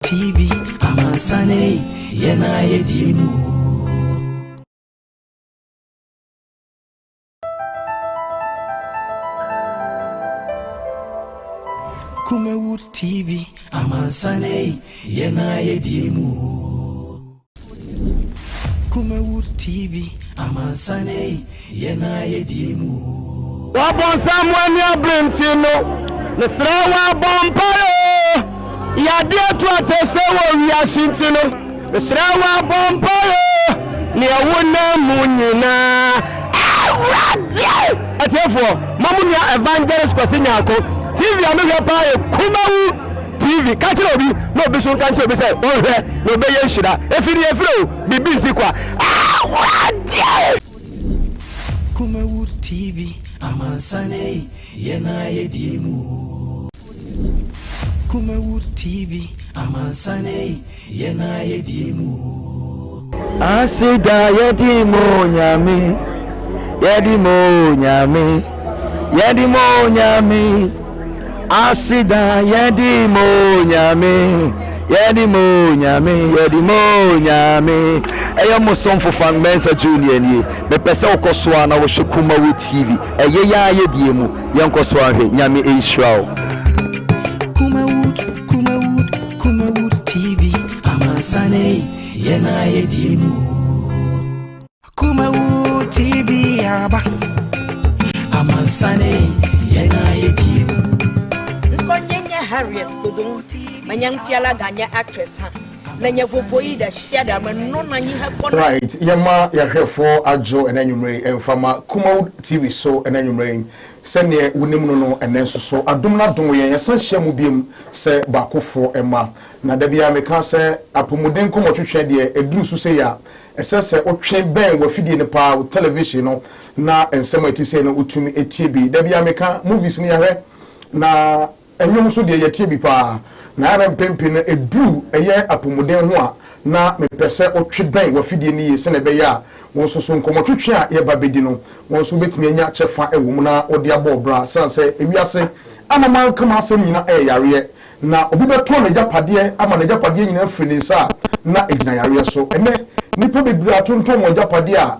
TV amansane yɛn ayɛdie mu. Kumawood TV amansane yɛn ayɛdie mu. Kumawood TV amansane yɛn ayɛdie mu. W'abɔnsam ani abere nti no, mesrɛ wo abɔ mpaeɛ o. Yadeɛ to atɛsɛ wɔ wiase nti no, mesrɛ wo abɔ mpaeɛ o. Nea wonam mu nyinaa, Awurade! Atiefoɔ, ma mo nua Evangelist Kwasi Nyarko TV a mehwɛ paa yɛ Kumawu TV. Ka kyerɛ obi na obi nso nka nkyerɛ obi sɛ ɔnhwɛ na ɔbɛyɛ nhyira. Ɛfiri deɛ ɛfiri o, biribi nsi kwa. Awurade! Kumawood TV, amansane yɛn ayɛdie mu. Kumawood TV, amansane yɛn ayɛdie mu. Aseda yɛde mo Nyame, yɛde mo Nyame, yɛde mo Nyame. Aseda yɛde mo Nyame, yɛde mo Nyame, yɛde mo Nyame. Ɛyɛ mo somfo Frank Mensah Junior nie. Mepɛ sɛ wokɔ so a na wohwɛ Kumawu TV. Ɛyɛ yɛn ayɛdie mu. Yɛnkɔ so ahwɛ. Nyame nhyira wo. Kumawood, Kumawood, Kumawood TV, amansane yɛn ayɛdie mu. Kumawood TV aba, amansane yɛn ayɛdie mu. Ŋkɔnye nye Harriet Kpodon. Menye nufiala ganye actress hã. Le nye vovoɣi ɖe sia ɖe menɔna anyi hekpɔna. Right, yɛma yɛahwɛfoɔ adwo ɛnɛ anwummerɛ yi ɛmfa ma Kumawood TV so ɛnɛ anwummerɛ yi. Sɛdeɛ wonim no no, ɛnɛ nso so adom no adom yɛn, yɛsan hyia mu biom sɛ baakofoɔ mma. Na da biara meka sɛ apɔmuden nkɔmmɔtwetwe deɛ ɛduru so sei a, ɛsɛ sɛ wotwe bɛn w'afidie no paa, wo television no, na nsɛm a ɛte sei no wotumi tie bi. Da biara meka, movies no yɛhwɛ, na nnwom nso deɛ yɛtie bi paa. Na ɛyɛ a na mpɛn pii no ɛduru ɛyɛ apɔmuden ho a, na mepɛ sɛ wotwe bɛn w'afidie no yie sɛdeɛ ɛbɛyɛ a wo nso so nkɔmmɔtwetwe a yɛba bɛdi no, wo nso wobɛtumi anya kyɛfa wɔ mu na wode abɔ wo bra. Sane sɛ ewiase amama nka m'asɛm nyina yɛ yareɛ, Na obi bɛtɔn n'agyapadeɛ ama n'agyapadeɛ nyinaa afiri ne nsa a, na ɛgyina yareɛ so. Ɛnnɛ, nnipa bebree atontɔn wɔn agyapadeɛ a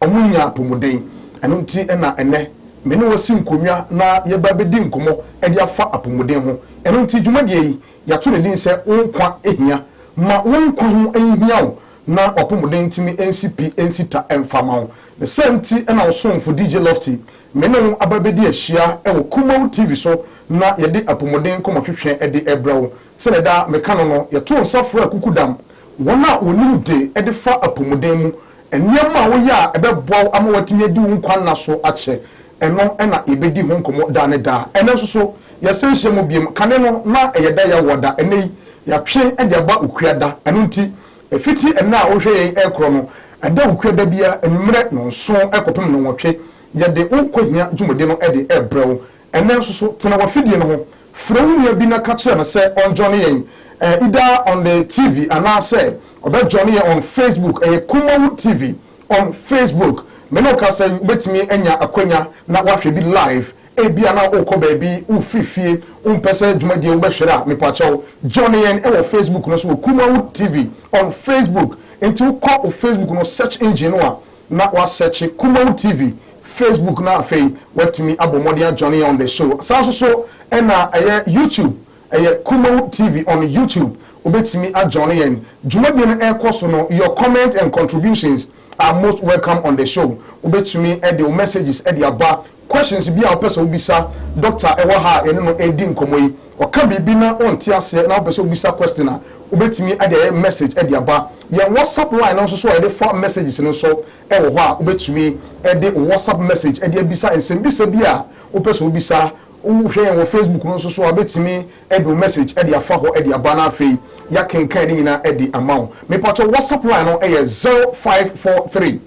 wɔnnya apɔmuden. Ɛno nti na ɛnnɛ, me ne wo asi nkonnwa na yɛreba abɛdi nkɔmmɔ de afa apɔmuden ho. Ɛno nti, dwumadie yi, yɛato ne din sɛ Wo Nkwa Hia. Ma wo nkwa ho nhia wo na w'apɔmuden ntumi nsi pi nsi ta mfa ma wo. Ne saa nti na wo somfo DJ Lofty Me ne wo aba bɛdi ahyia wɔ Kumawu TV so na yɛde apomuden nkɔmmɔtwetwe de rebrɛ wo. Sɛdeɛ daa meka no no, yɛto nsa frɛ akukudam, wɔn a wɔnim de de fa apomuden mu, nneɛma a woyɛ a ɛbɛboa wo ama woatumi adi wo nkwa nna so akyɛ, ɛno na yɛbɛdi ho nkɔmmɔ daa ne daa. Ɛnnɛ nso so, yɛsan hyia mu biom. Kane no, na ɛyɛ da Yawoada, ɛnnɛ yi, yɛatwe de aba Okuada. Ɛno nti, ɛfiti ɛnnɛ a wohwɛ yɛn rekorɔ no, ɛda Okuada biara anwummerɛ nnɔnson kɔpem nnɔnwɔtwe, Yɛde wo nkɔhia dwumadi no de rebrɛ wo. Ɛnnɛ nso so, tena w'afidie no ho. Frɛ wo nua bi na ka kyerɛ no sɛ ɔnjoine yɛn either on the TV anaasɛ ɔbɛjoine yɛn on Facebook. Ɛyɛ Kumawu TV on Facebook. Me ne wo kasa yi, wobɛtumi anya akwanya na woahwɛ bi live. Ebia na worekɔ baabi, worefiri fie, wompɛ sɛ dwumadie wobɛhwere a, mepakyɛw, joine yɛn wɔ Facebook no so wɔ Kumawu TV on Facebook. Enti wokɔ wo Facebook no search engine no a, na woasɛkye Kumawu TV Facebook na afei woatumi abɔ mmɔden ajoine yɛn on the show. Saa nso so na ɛyɛ YouTube, ɛyɛ Kumawu TV on YouTube, wobɛtumi ajoine yɛn. Dwumadie no ɛrekɔ so no, your comments and contributions are most welcome on the show. Wobɛtumi de wo messages de aba, questions bi a wopɛ sɛ wobisa doctor a ɛwɔ ha a yɛne no redi nkɔmmɔ yi, ɔka biribi na wonte aseɛ na wopɛ sɛ wobisa question a, wobɛtumi de ayɛ message de aba. Yɛn WhatsApp line no nso so a yɛde fa messages no nso wɔ hɔ a wobɛtumi de wo WhatsApp message de abisa nsɛmbisa bi a wopɛ sɛ wobisa. Wohwɛ yɛn wɔ Facebook no nso so a, wobɛtumi de wo message de afa hɔ de aba na afei yɛakenkan ne nyinaa de ama wo. Mepakyɛw WhatsApp line no yɛ 0543.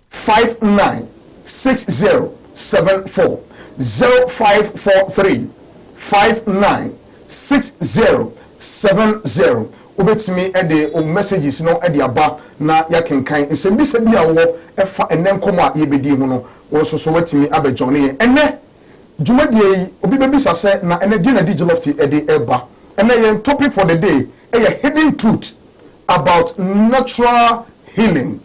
596074 0543 596070 Wobɛtumi de wo messages no de aba na yɛakenkan nsɛmbisa bi a wowɔ ɛfa ɛnnɛ nkɔmmɔ a yɛbɛdi ho no. Wo nso so woatumi abɛ joine yɛn ɛnnɛ dwumadie yi. Obi bɛbisa sɛ na ɛnnɛ deɛn na DJ Lofty de reba? Ɛnnɛ yɛn topic for the day yɛ Hidden Truth About Natural Healing.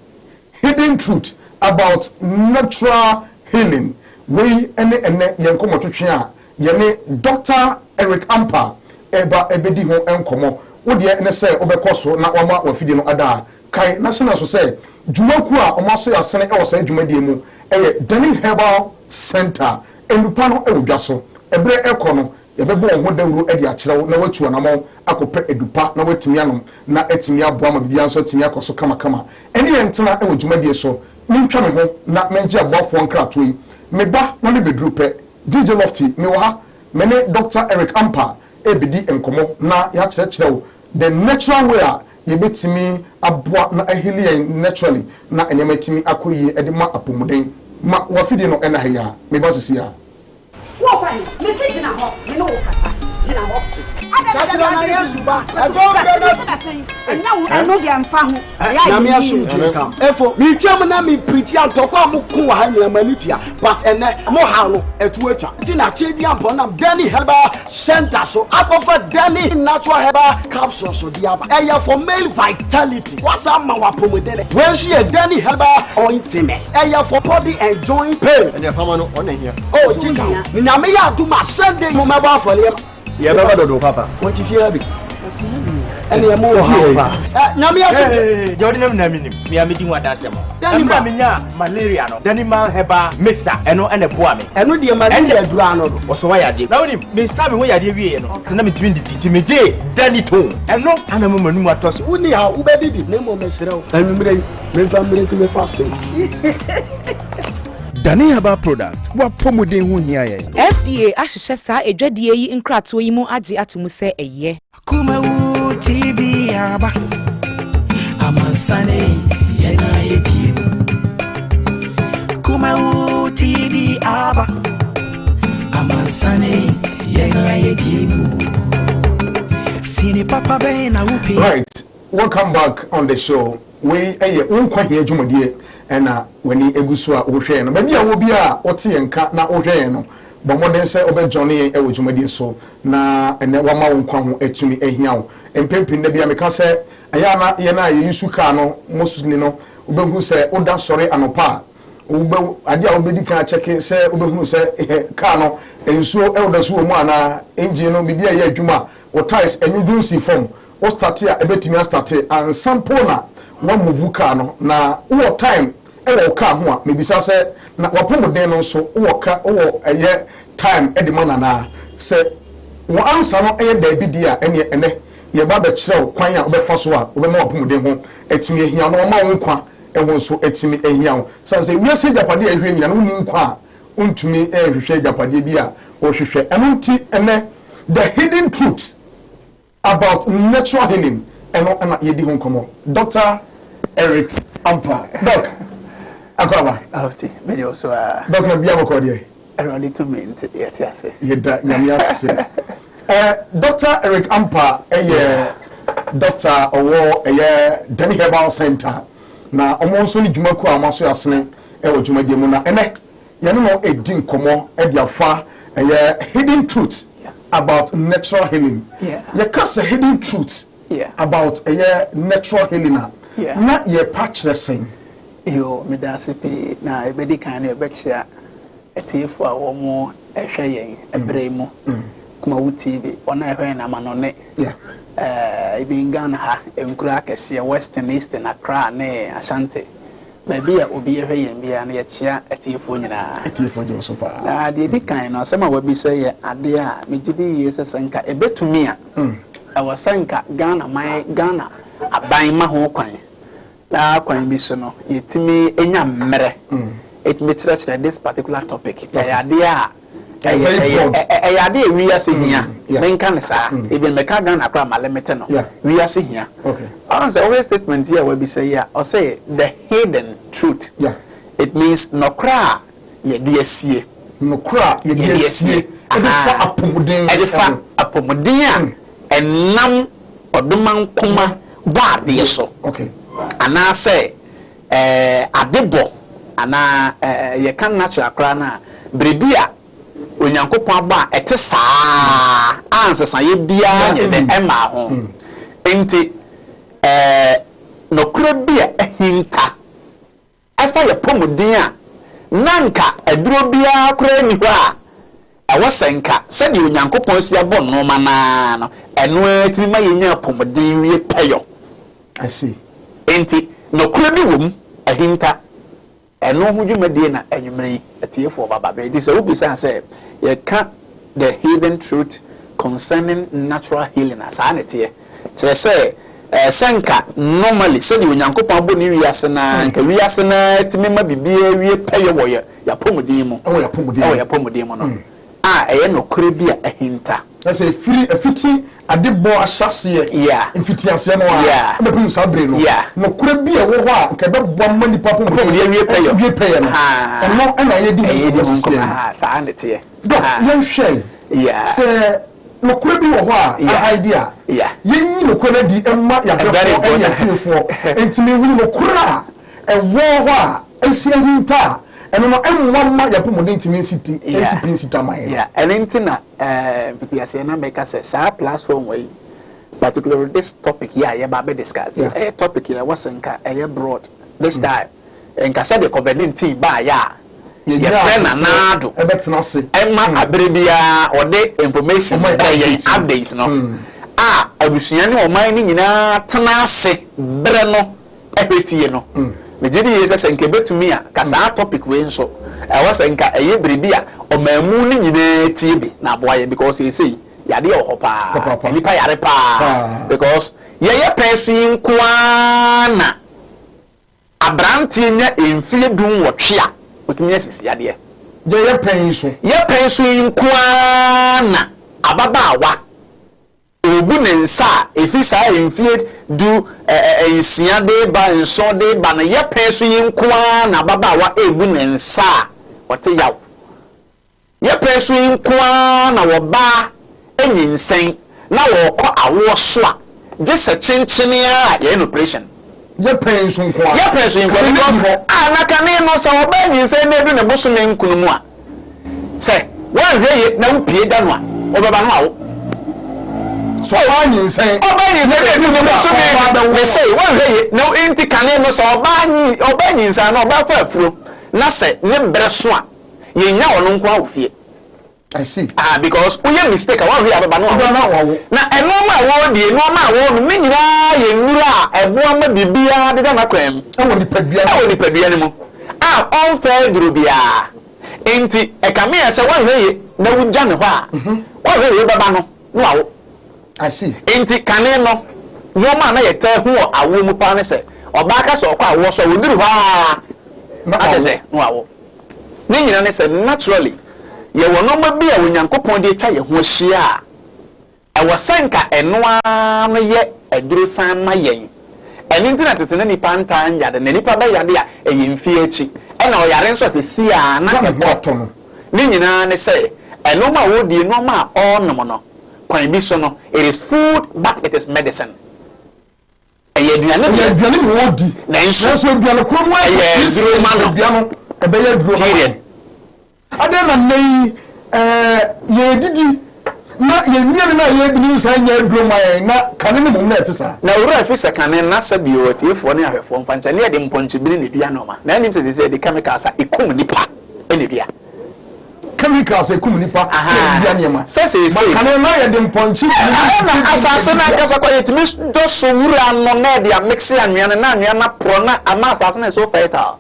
Hidden Truth About Natural Healing. Wei ne ɛnnɛ yɛn nkɔmmɔtwetwe a yɛne Dɔkta Eric Ampah reba abɛdi ho nkɔmmɔ. Wo deɛ ne sɛ wobɛkɔ so na woama w'afidie no ada a. Kae na hyɛ no nso sɛ dwumakuo a wɔasɔ yɛn asene wɔ saa dwumadie mu yɛ Dani Herbal Centre. Nnupa no wɔ dwa so. Ɛberɛ rekɔ no, yɛbɛbɔ wɔn ho dawuro de akyerɛ wo na woatu anammɔn akɔpɛ adupa na woatumi anom na atumi aboa ma biribiara nso atumi akɔ so kamakama. Ɛne yɛn ntena wɔ dwumadie so. Mentwa me ho na mengye aboafoɔ nkratoɔ yi. Meba na mebɛduru pɛ, DJ Lofty, mewɔ ha. Me ne Dɔkta Eric Ampah rebɛdi nkɔmmɔ na yɛakyerɛkyerɛ wo the natural way a yɛbɛtumi aboa na ahili yɛn naturally na nneɛma atumi akɔ yie de ma apɔmuden. Ma w'afidie no ɛna ha yi ara. Meba sisi ara. Wo kɔ he? Mese gyina hɔ, me ne wo kasa. Gyina hɔ. Adɛn na Kakyerɛ na Yesu ba. Ɛdɔm bɛ na. Ɛnyɛ wo ɛno deɛ mfa ho. Ɛyɛ a Nyame yɛnni. asomdwie nka mo. Efo, metwam na me preachi a ntɔkwa a mo ko wɔ ha nyina m'ani tua but ɛnɛ mo haw no ɛto atwa. Nti na Kyedi Ampɔnam Dani Herbal Center so akɔfa Dani Natural Herbal Capsules de aba. Ɛyɛ for male vitality, wasan ma wo apɔmuden. Wei nso yɛ Dani Herbal Ointment, ɛyɛ for body and joint pain. Ɛnna fama no ɔna hia. Oh, gye ka ho. Nyame yɛ adom a Sunday mo mɛbɔ afɔreɛ ma. Yɛbɛba dodo papa. Wɔte fie ha bi. Ɛne ɛmo wɔ ha paa. Ɛ nyame aso. Deɛ ɔde nam na menim. Mea medi ho adanseɛ ma. Ɛmmerɛ a menya malaria no, Danimal Herbal Mixture ɛno ɛna ɛboa me. Ɛno deɛ malaria aduro ano no. Wɔsɔ wa yadeɛ. Na wonim, mensa me ho yadeɛ wieɛ no, sɛ na mentumi ndidi nti megyee Danitone. Ɛno ana ma m'anum atɔ so. Wonni ha, wobɛdidi. Na mmom mesrɛ wo, anwummerɛ yi, memfa mmiriki me fasting. Dani Herbal Product, w'apɔmuden ho hia yɛn. FDA ahyehyɛ saa adwadie yi nkratoɔ yi mu agye ato mu sɛ ɛyɛ. Kumawu TV aba amansane yɛn ayɛ biem. Kumawu TV aba amansane yɛn ayɛ biem. Sini papa bɛn na wopɛ. Right, welcome back on the show. Wei yɛ Wo Nkwa Hia dwumadie ɛna w'ani gu so a wohwɛ yɛn no. Baabi a wɔ biara a wote yɛn nka na wohwɛ yɛn no, bɔ mmɔden sɛ wobɛ joine yɛn wɔ dwumadie so na ɛnɛ wama wo nkwa ho atumi ahia wo. Mpɛn pii no da biara meka sɛ ɛyɛ a na yɛn a yɛ use car no mostly no wobɛhunu sɛ woda sɔre anɔpa a wobɛ adeɛ a wobɛdi kan akyɛke sɛ wobɛhunu sɛ car no nsuo ɛwoda so wɔ mu anaa engine no biribi a ɛyɛ adwuma wo tyres ɛnwodwo nsi fam Wo starte a ɛbɛtumi astarte ansa mpo na wa move car no na wowɔ time wɔ wo car ho a mebisa sɛ na wapɔmuden no nso wowɔ ka wowɔ ɛyɛ time de ma no anaa? Sɛ wo ansa no yɛ daabi deɛ a ɛneɛ ɛnɛ yɛba abɛkyerɛ wo kwan a wobɛfa so a wobɛma wapɔmuden ho atumi ahia wo na wama wo nkwa ho nso atumi ahia wo sane sɛ wiase agyapadeɛ a yɛhwehwɛ nyina no wonni nkwa a wontumi nhwehwɛ agyapadeɛ bi a wohwehwɛ ɛno nti ɛnɛ the hidden truth About natural healing ɛno na yɛdi ho nkɔmmɔ. Doctor Eric Ampah. Doc, akwaaba. Alfty, mede wo so aa. Doc na bia bɔkɔɔ deɛ? Awurade tumi nti yɛte ase. Yɛda Nyame ase. Eh, Doctor Eric Ampah ɛyɛ doctor a ɔwɔ ɛyɛ Dani Herbal Center na ɔmo nso ne dwumakuo a ɔmo aso asene ɛwɔ dwumadie mu na ɛnɛ Yɛne no redi nkɔmmɔ de afa ɛyɛ hidden truth about natural healing. Yɛka sɛ hidden truth about ɛyɛ natural healing a, na yɛrepa kyerɛ sɛn? Yoo, meda ase pii. Na ɛbɛdi kan no, yɛbɛkyea atiefo a wɔhwɛ yɛn ɛberɛ yi mu, Kumawu TV, wɔn a ɛhwɛ yɛn amanɔne, even Ghana ha, nkuro akɛseɛ, Western, Eastern, Accra ne Ashanti. Baabi a obi rehwɛ yɛn biara no, yɛkyea atiefoɔ nyinaa. Atiefoɔ gye wo so paa. Na deɛ ɛdi kan no, asɛm a wabisa yi yɛ adeɛ a megye di yie sɛ sɛ nka ɛbɛtumi a, ɛwɔ sɛ nka Ghana man, Ghana aban ma ho kwan na kwan bi so no, yɛtumi nya mmerɛ ɛtumi kyerɛkyerɛ this particular topic. Ɛyɛ adeɛ a Ɛyɛ ɛyɛ ade a wiase hia. Menka no saa. Even meka Ghana koraa ma limit no. Wiase hia. Ɔn sɛ wohwɛ statement yi a wabisa yi a, ɔse the hidden truth. It means nɔkorɛ a yɛde asie. Nokorɛ a yɛde asie ɛde fa apɔmuden ho. Ɛde fa apɔmuden a ɛnam ɔdomankoma bɔ adeɛ so. Anaasɛ Ɛɛ, adebɔ, anaa ɛɛ, yɛka natural koraa no a, biribi a Onyankopɔn abɔ a ɛte saa ara a nsesaeɛ biara nyɛ dɛ ɛmmaa ho. Enti, ɛɛ, nokorɛ bi a ahinta ɛfa yɛn apɔmuden a na anka aduro biara koraa nni hɔ a ɛwɔ sɛ nka sɛdeɛ Onyankopɔn asi abɔ nnoɔma no ara no, ɛno ara tumi ma yɛnya apɔmuden wie pɛyɔ. I see. Enti, nokorɛ bi wɔ mu, ahinta. Ɛno ho dwumadie na anwummerɛ yi atiefoɔ bɛba abɛyɛ. Nti sɛ wobisaa sɛ yɛka the hidden truth concerning natural healing a, saa na ɛteɛ. Kyerɛ sɛ, ɛɛ sɛ nka normally sɛdeɛ Onyankopɔn abɔ ne wiase no ara, nka wiase no ara tumi ma biribiara wie pɛyɛ wɔ yɛ y'apɔmuden mu. Ɛwɔ y'apɔmuden mu. Ɛwɔ y'apɔmuden mu no, a ɛyɛ nokorɛ bi a ahinta. Na sɛ ɛfiri, ɛfiti adebɔ ahyɛaseɛ, mfitiaseɛ no ara, bɛpem saa bere no, nokorɛ bi a ɛwɔ hɔ a nka ɛbɛboa ma nnipa apɔmuden awie pɛyɛ no, ɛno na yɛredi ho nkɔmmɔ seesei yi. Saa na ɛteɛ. Dɔk, yɛnhwɛ sɛ nokorɛ bi wɔ hɔ a ahide a, yɛnyi nokorɛ no adi mma yɛn ahwɛfoɔ ne yɛn atiefoɔ ntumi nhunu nokorɛ a ɛwɔ hɔ a asi ahinta a ɛno no ɛmmoa mma yɛn apɔmuden ntumi nsi ti, nsi pi nsi ta ma yɛn. Yeah, ɛno nti na mfitiaseɛ na meka sɛ saa platform wei, particularly this topic yi a yɛba abɛ discuss yi, ɛyɛ topic a ɛwɔ sɛ nka ɛyɛ broad this time. Nka sɛdeɛ covid 19 baeɛ a yɛfrɛ Nana Addo ma aberɛ biara ɔde information brɛ yɛn, updates no, a abusua ne ɔman no nyinaa tena ase berɛ no hwɛ tie no. Megye di yie sɛ sɛ nka ɛbɛtumi a, nka saa topic wei nso ɛwɔ sɛ nka ɛyɛ biribi a ɔmanmu no nyinaa tie bi na aboa yɛn because seesei yadeɛ wɔ hɔ paa, nnipa yare paa because yɛyɛ pɛn so yi nko ara na Aberanteɛ nya mfeɛ dunwɔtwe a, ɔtumi nya sisiyadeɛ. Deɛ yɛ pɛn yi so. Yɛ pɛn so yi nko ara na ababaawa ɔrebu ne nsa a, ɛfiri saa mfeɛ du nsia de reba, nson de reba no, yɛ pɛn so yi nko ara na ababaawa rebu ne nsa a, ɔte yaw. Yɛ pɛn so yi nko ara na wɔbaa nyinsɛn na wɔrekɔ awoɔ so a, gye sɛ kyenkyene ara a yɛyɛ no operation. Yɛ pɛn so nko ara. Yɛ pɛn so yi nko ara because a na kane no sɛ ɔbaa nyinsɛn na edu ne bosome nkono mu a, sɛ woanhwɛ yie na wopue da no a, wobɛba no awo. Sɛ ɔbaa nyinsɛn. Ɔbaa nyinsɛn na edu ne bosome mese woanhwɛ yie na nti kane no sɛ ɔbaa nyi ɔbaa nyinsɛn anaa ɔbaa fa afuro na sɛ ne berɛ so a, yɛnnya ɔno nko ara wɔ fie. I see. Ah, because woyɛ mistake a woanhwɛ yɛ abɛba no awo. Na nneɛma a wɔredie, nneɛma a wɔrenom, ne nyinaa yɛ nnuro a ɛboa ma biribiara deda n'akwan mu. Ɛwɔ nipadua no. Ɛwɔ nipadua no mu a ɔmfa aduro biara. Nti ɛkame yɛ sɛ woanhwɛ yie na wogya ne hɔ a, woanhwɛ yie wobɛba no na wawo. I see. Nti kane no, nneɛma a na yɛtaa hu wɔ awoɔ mu paa ne sɛ, ɔbaa ka sɛ ɔkɔ awoɔ so a, ɔduru hɔ ara na kyerɛ sɛ na wawo. Ne nyinaa ne sɛ, naturally, yɛwɔ nneɛma bi a Onyankopɔn de atwa yɛn ho ahyia a, ɛwɔ sɛ nka ɛno ara no yɛ aduro san ma yɛn. Ɛno nti na tete na nnipa ntaa nyare, na nnipa bɛyare a, ɛyɛ mfeɛ akyi. Ɛna ɔyare nso a, seesei ara na ɛkɔ. Ne nyinaa ne sɛ, nneɛma a ɔredie, nneɛma a ɔrenom no, kwan bi so no, it is food but it is medicine. Ɛyɛ aduane deɛ. Ɛyɛ aduane na wɔdi. Nanso. Nanso aduane koro no ɛyɛ aduro ma no. Nipadua no ɛbɛyɛ aduro ama no. Period. Adɛn na nnɛ yi ɛɛ yɛredidi na yɛn nnuane no a yɛredi no nsan nyɛ aduro ma yɛn na kane no mmom na ɛte saa? Na owura fi sɛ kane na sɛ bio atiefoɔ ne ahwɛfoɔ mfa nkyɛ ne yɛde mpɔnkyebini na edua nnoɔma na ɛnim sɛ seesei yɛde chemicals a ɛkum nnipa na edua. Chemicals ekum nipa na ewia nneɛma. Sɛ seesei. But kane na yɛde mpɔnkye bi ne Ɛna asase no ankasa kɔ yɛtumi dɔ so wura no na yɛde amekse anwea no na anwea no aporɔ na ama asase no ayɛ so fertile.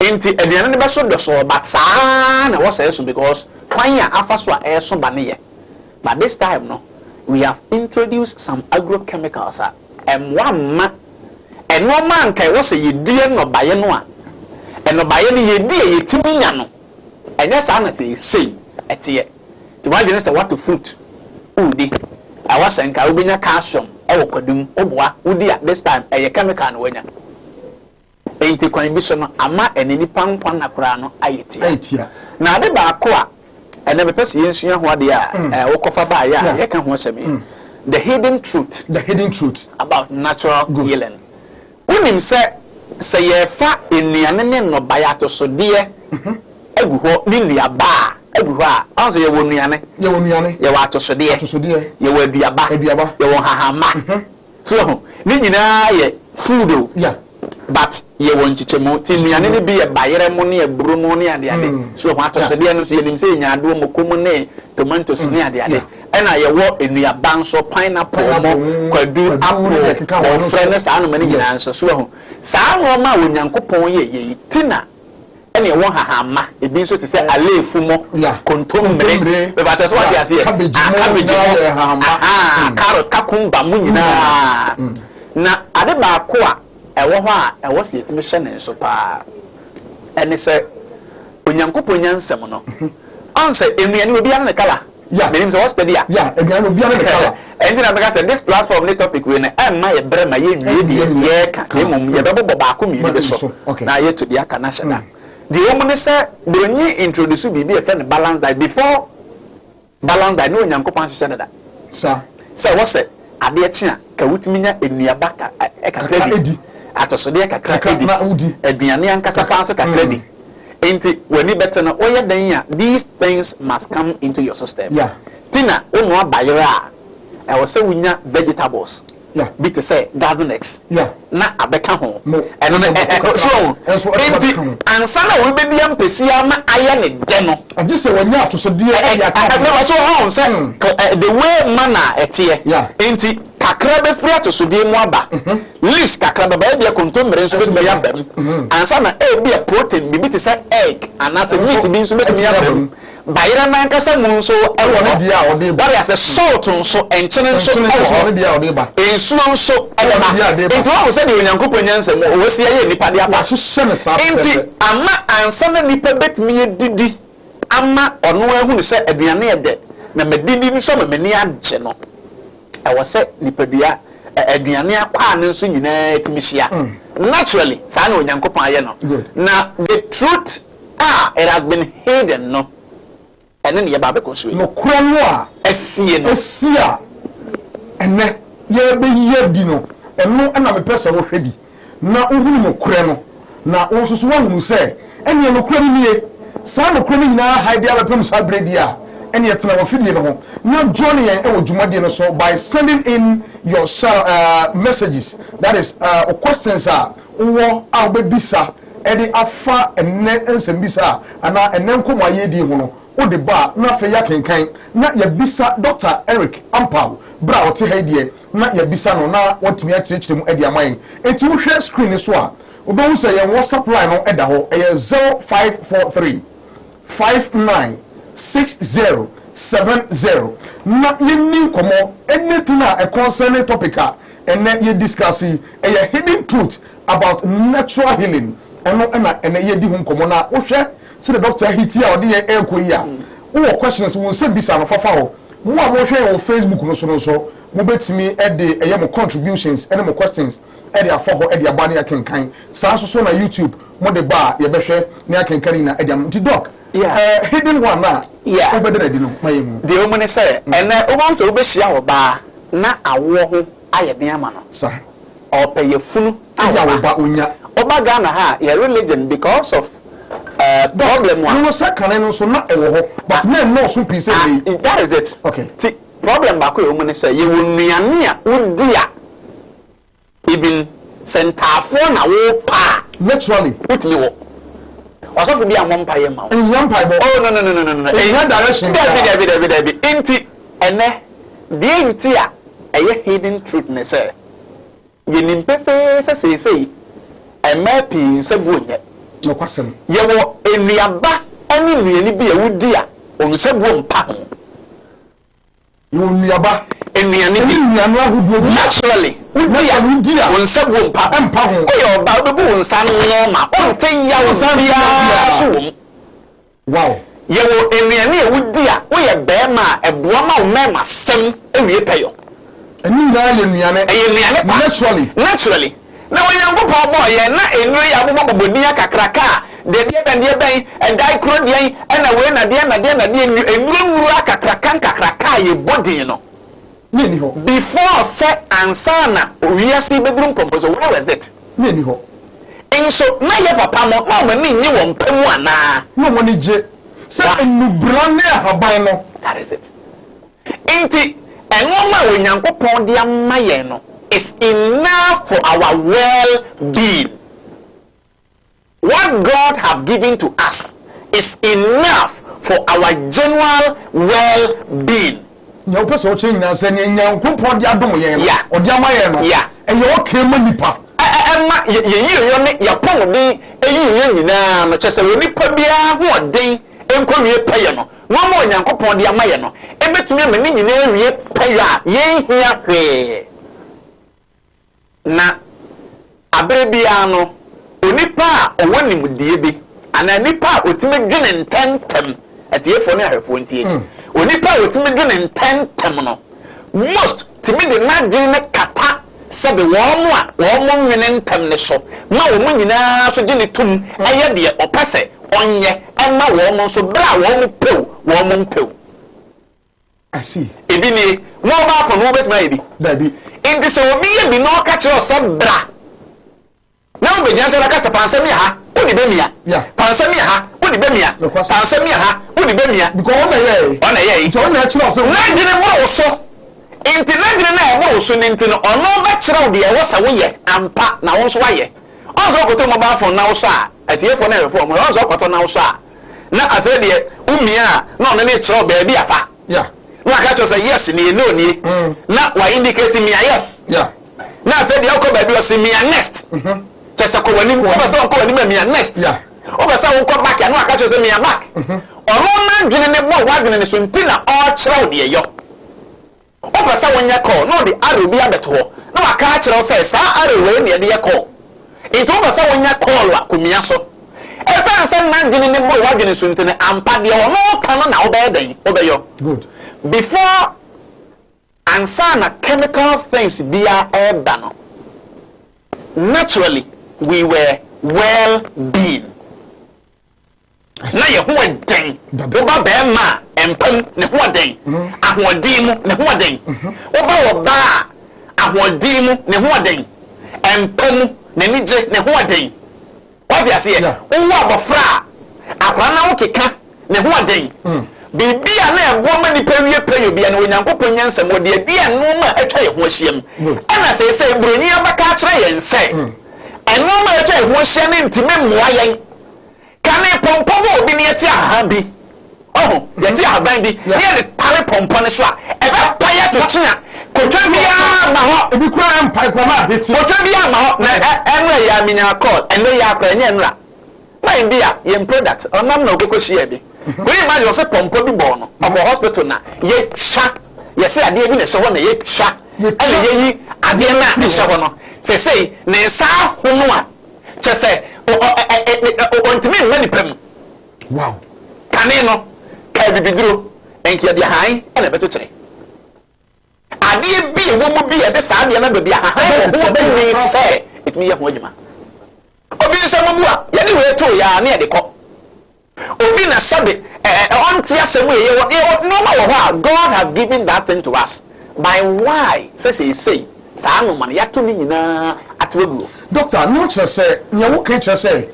Nti aduane no bɛso dɔsɔɔ but saa ara na ɛwɔ sɛ ɛso because kwan a afa so a ɛreso ba no yɛ. But this time no we have introduced some agrochemicals a ɛmmoa mma nnoɔma a anka ɛwɔ sɛ yɛdua nnɔbaeɛ no a nnɔbaeɛ no yɛdi a yɛtumi nya no. Ɛnyɛ saa na seesei ɛteɛ. Nti w'adwene sɛ woato fruit woredi, ɛwɔ sɛ nka wobɛnya calcium wɔ kwadu mu, woboa, wodi a this time ɛyɛ chemical na woanya. Enti kwan bi so no ama ɛne nipa nkwa nna koraa no ayɛ tia. Na ade baako a ɛnɛ mepɛ sɛ yɛnsua ho adeɛ a wokɔfa baeɛ a yɛka ho asɛm yi, the hidden truth The hidden truth about natural healing. Wonim sɛ sɛ yɛrefa nnuane ne nnɔbaeɛ atosodeɛ agu hɔ ne nnuaba a agu hɔ a, ɔn sɛ yɛwɔ nnuane. Yɛwɔ nnuane. Yɛwɔ atosodeɛ. Atosodeɛ. Yɛwɔ aduaba. Aduaba. Yɛwɔ nhahamma. So ho, ne nyinaa yɛ food o. Yeah. But yɛwɔ nkyekyɛmu. Nti nnuane no bi yɛ bayerɛ mo ne aburo mo ne adeade. So ho, atosodeɛ no nso yɛnim sɛ nyaadoɔ, moko mu ne tomatoes ne adeade. Ɛna yɛwɔ nnuaba nso, pineapple mo, kwadu, apple, bɔɔfrɛ ne saa nnoɔma no nyinaa nso. So ho, saa nnoɔma a Onyankopɔn yɛ yɛ yi ti na ɛna ɛwɔ nhahamma, ebi nso te sɛ aleefu mo, kontommire, mepakyɛ sɛ wate aseɛ, Cabbage ah, mo cabbage nyinaa mo, yɛ nhahamma. Ahaa, carrot, cucumber mo nyinaa. Na ade baako a ɛwɔ hɔ a ɛwɔ sɛ yɛtumi hyɛ ne nso paa ɛne sɛ Onyankopɔn nyansam no, ɔn sɛ nnuane obiara ne colour. Menim sɛ wɔ study a. Yeah, aduane obiara ne colour. Ɛnti na meka sɛ this platform ne topic wei no ɛmma yɛ brɛ ma yɛnwie deɛ yɛreka na mmom yɛbɛbobɔ baako mmienu bi so na yɛatu deɛ aka no ahyɛ da. Deɛ ɛwɔ mu ne sɛ Broni introduce biribi a yɛfrɛ no balance diet. Before balance diet na Onyankopɔn ahyehyɛ dada Sa. Sɛ ɛwɔ sɛ adeɛ kye a ka wotumi nya nnuaba ka ɛ kakra di, atosodeɛ kakra Kakra di, na wodi. Aduane ankasa paa nso kakra di. Enti w'ani bɛte no, woyɛ dɛn a these things must come into your system. Ti na wonoa bayerɛ a, ɛwɔ sɛ wonya vegetables bi te sɛ garden eggs na abɛka ho. Ɛno no ɛ ɛ so woahu? Enti ansa na obi bɛdi ampesi ama ayɛ ne dɛ no. Agye sɛ wanya atosodeɛ de aka ho. Ɛ ɛ so woahu sɛ ɛ the way manner a ɛteɛ. Enti kakra bɛfiri atosodeɛ mu aba. Leaves kakra bɛba, ebia kontommire nso betumi aba mu ansa na ebia protein, biribi te sɛ egg anaasɛ meat bi nso betumi aba mu. Bayerɛ no ankasa mu nso wɔ hɔ. Wate ase? Salt nso, nkyene nso wɔ hɔ. Nsuo nso bɛba. Enti woahu sɛdeɛ Onyankopɔn nyansa mu ɔsi ayɛ nnipa de aba. Enti ama ansa na nnipa betumi adidi ama ɔno ahunu sɛ aduane yɛ dɛ na madidi nso ama m'ani agye no, Ɛwɔ sɛ nipadua, aduane akwaa no nso nyinaa tumi hyia. Naturally, saa na Onyankopɔn ayɛ no. Na the truth a it has been hidden no, ɛno na yɛba abɛkɔ so yi. Nokorɛ no a asie no. Asie a ɛnnɛ yɛrebɛyi adi no, ɛno na mepɛ sɛ wohwɛ bi. na wohunu nokorɛ no, na wo nso so woahunu sɛ ɛnneɛ nokorɛ no nie, saa nokorɛ no nyinaa hae de abɛpem saa berɛ die a, ɛnneɛ tena w'afidie no ho na join yɛn wɔ dwumadie no so by sending in your messages, that is, wo questions a wowɔ a wobɛbisa de afa ɛnnɛ nsɛmbisa a anaa ɛnnɛ nkɔmmɔ a yɛredi ho no, wode ba a na afei yɛakenkan na yɛabisa Dɔkta Eric Ampaw berɛ a ɔte ha yi deɛ na yɛabisa no na watumi akyerɛkyerɛ mu de ama yɛn. Enti wohwɛ screen no so a, wobɛhu sɛ yɛn WhatsApp line no da hɔ, ɛyɛ 0543 59 60 70. Na yɛnni nkɔmmɔ, anything a ɛconcerne topic a ɛnnɛ yɛ discuss yi, ɛyɛ hidden truth about natural healing, ɛno na ɛnnɛ yɛredi ho nkɔmmɔ. Na wohwɛ sɛdeɛ doctor ahiti a ɔde yɛn rekɔ yi a, wowɔ questions, wo nsɛmbisa no, fa fa hɔ. Mo a mohwɛ yɛn wɔ Facebook no so no nso, mobɛtumi de ɛyɛ mo contributions ne mo questions de afa hɔ de aba ne yɛakenkan. Saa nso so na YouTube mode ba a yɛbɛhwɛ ne akenkan ne nyinaa de ama. Nti Doc, eh, hidden one no a wobɛda no adi no ma yɛnhu. Deɛ ɛwɔ mu ne sɛ, ɛnnɛ wobɛhu sɛ wobɛhyia ɔbaa na awoɔ ho ayɛ den ama no. Saa. Ɔpɛ yafunu Ɛde awo ba onya. Woba Ghana ha a, yɛ religion because of eh, problem a. No no sɛ kane no nso na ɛwɔ hɔ but na ɛnnɔɔso pii sɛ nnɛ yi. Ah, that is it. Okay. Ti problem baako a ɛwɔ mu ne sɛ yɛwɔ nnuane a wodi a even sɛ ntaafoɔ na wopa a. Naturally. Wotumi wɔ. Ɔsɔfo bi ammɔ mpaeɛ mma wo. Ɛnhia mpaebɔ. Oh no no no no no no. Ɛnhia direction biara. Dabi dabi dabi dabi. Nti ɛnɛ deɛ nti a ɛyɛ hidden truth ne sɛ. Yenim pefee sɛ seesei mmaa pii nsabuo nyɛ. Nokwasɛm. Yɛwɔ nnuaba ne nnuane bi a wodi a wɔn nsabuo mpa ho. Yɛwɔ nnuaba. Nnuane bi. Ne nnuane ahodoɔ bi a. Naturally, wodi a. Wodi a. Wo nsabuo mpa ho. Mpa ho. Woyɛ ɔbaa wobɛbu wo nsa normal, wonte yaw biara so wɔ mu. Wow. Yɛwɔ nnuane a wodi a woyɛ barima a ɛboa ma wo mmarimasɛm wie pɛyɔ. Ɛno nyinaa yɛ nnuane. Ɛyɛ nnuane pa. Naturally. Naturally. Na Onyankopɔn bɔɔ yɛn na nnuro yi a wobobɔbobɔ din akakraka a deɛ deɛ bɛn deɛ bɛn, ɛdae koro deɛn, ɛna wei na deɛn na deɛn na deɛn, nnuro nnuro akakraka nkakraka a yɛbɔ din no. Na ɛnni hɔ. Before sɛ ansa na wiase yi bɛduru mpɔmpɔ so, where was it? Na ɛnni hɔ. Nso na yɛ papa mo, na wɔn ani nnye wɔn pɛ mu anaa? Na wɔn ani gye. Sɛ nnubra ne ahaban no. That is it. Nti nnoɔma a Onyankopɔn de ama yɛn no is enough for our well being. What God have given to us is enough for our general well being. Nea wopɛ sɛ wokyerɛ nyinaa sɛ nea Nyankopɔn de adom yɛn no, ɔde ama yɛn no, ɛyɛ okay ma nnipa. Ɛma yɛn yieyɔ ne yɛn apɔmuden yieyɔ nyinaa no, kyerɛ sɛ onipa biara ahoɔden nkɔwie pɛyɛ no, nneɛma a Onyankopɔn de ama yɛn no, ɛbɛtumi ama ne nyinaa awie pɛyɔ a yɛnhia hwee. Na aberɛ biara no, onipa a ɔwɔ nimdeɛ bi, anaa nipa a ɔtumi dwene ntɛmntɛm, atiefoɔ ne ahwɛfoɔ ntie, onipa a ɔtumi dwene ntɛmntɛm no, most tumi de n'adwene no kata sɛbe wɔn a wɔn nnwene ntɛm no so ma wɔn nyinaa nso gye no tom yɛ deɛ ɔpɛ sɛ ɔnyɛ ma wɔn nso berɛ a wɔn pɛ o, wɔn mpɛ o. I see. Ebi nie, mobile phone no wobɛtumi ayɛ bi? Dabi. Nti sɛ obi yɛ bi na ɔka kyerɛ wo sɛ bra na wobɛgyina nkyɛn na ɔka sɛ fa nsɛm yɛ ha, wode bɛmia. Yeah. Fa nsɛm yɛ ha, wode bɛmia. Nokwasɛm. Fa nsɛm yɛ ha, wode bɛmia. Because ɔno na ɛyɛe. Ɔno na ɛyɛe. Nti ɔno na ɛkyerɛ wo sɛ. N'adwene boro wo so. Nti n'adwene no a ɛboro wo so no nti no, ɔno bɛkyerɛ wo deɛ ɛwɔ sɛ woyɛ ampa na wo nso woayɛ. Ɔn sɛ wokɔtɔ mobile phone na wosɔ a, atiefoɔ ne ahwɛfoɔ wɔn, ɔn sɛ wokɔtɔ na wosɔ a, Na afei deɛ wo mia a na ɔno ne kyerɛ wo baabi a fa. Yeah. Na waka kyerɛ sɛ yes nie no nie. Mm. Na wa indicate mia yes. Yeah. Na afei deɛ wokɔ baabi ɔse mia next. Mm -hmm. Kyɛ sɛ kɔ w'anim wopɛ sɛ wokɔ w'anim a mia next. Yeah. Wopɛ sɛ wokɔ back a na waka kyerɛ sɛ mia back. Mm -hmm. Ɔno n'adwene ne bɔ w'adwene ne so nti na ɔrekyerɛ wo deɛ yɔ. Wopɛ sɛ wonyɛ call na ɔde arrow bi abɛto hɔ na waka akyerɛ wo sɛ saa arrow wei na yɛde yɛ call. Nti wopɛ sɛ wonya call a, kɔmia so. Ɛsiane sɛ n'adwene no boro w'adwene so nti no, ampa deɛ ɔno reka no na wobɛyɛ dɛn? Wobɛyɔ. Good. Before, ansa na chemical things biara reba no, naturally we were well being. Na yɛ ho den. Woba barima a, mpa mu, ne ho den. Ahoɔden mu, ne ho den. Woba ɔbaa a, ahoɔden mu, ne ho den. Mpa mu, n'ani gye, ne ho den. Wate aseɛ? Wowo abɔfra a, akwadaa no ahokeka, ne ho den. Biribi a na ɛboa ma nnipa wie pɛyɛ biara no, Onyankopɔn nyansa mu, ɔde adua nneɛma a atwa yɛn ho ahyia mu. Ɛna seesei Buroni abɛka akyerɛ yɛn sɛ, nneɛma a atwa yɛn ho ahyia no ntumi mmoa yɛn. Kane pɔmpɔ bɔ obi na yɛte ahahan bi, ɔho, yɛte ahaban bi na yɛde tare pɔmpɔ no so a, ɛbɛpae ato kye a kotwa biara mma hɔ. Ebi koraa ɛmpae koraa na ahwete. Kotwa biara mma hɔ. Na ɛnora yi ara menyaa call, ɛnnɛ yi ara koraa, ɛnyɛ ɛnora. Man bi a yɛn product, ɔnam na ɔkɔkɔ hyiaa bi. Can you imagine, ɔse pɔmpɔ bi bɔɔ no, ɔkɔɔ hospital na yɛtwa, yɛse adeɛ bi na ɛhyɛ hɔ na yɛtwa, ɛna yɛyi adeɛ no a ɛhyɛ hɔ no. Sesei ne nsa ahono a, Kyerɛ sɛ, ɔntumi mma nipa mu. Wow. Kane no, ka abibiduro, nka yɛde ahan na ɛbɛkyekyere. Adeɛ bi a ɛwɔ mu bi a yɛde saa adeɛ no aba bi ahahan wɔ ho tumi sɛ ɛtumi yɛ ho adwuma. Obi nsa mu bu a, yɛde wei too yɛ a ne yɛde kɔ. Obi na sɛbe ɛ ɛ ɔnte asɛm mu yɛ yɛwɔ yɛwɔ nnoɔma wɔ hɔ a God have given that thing to us by why sɛ seesei saa nnoɔma no yɛato ne nyinaa ato agu hɔ. Doctor, na ɔkyerɛ sɛ nea woka yi kyerɛ sɛ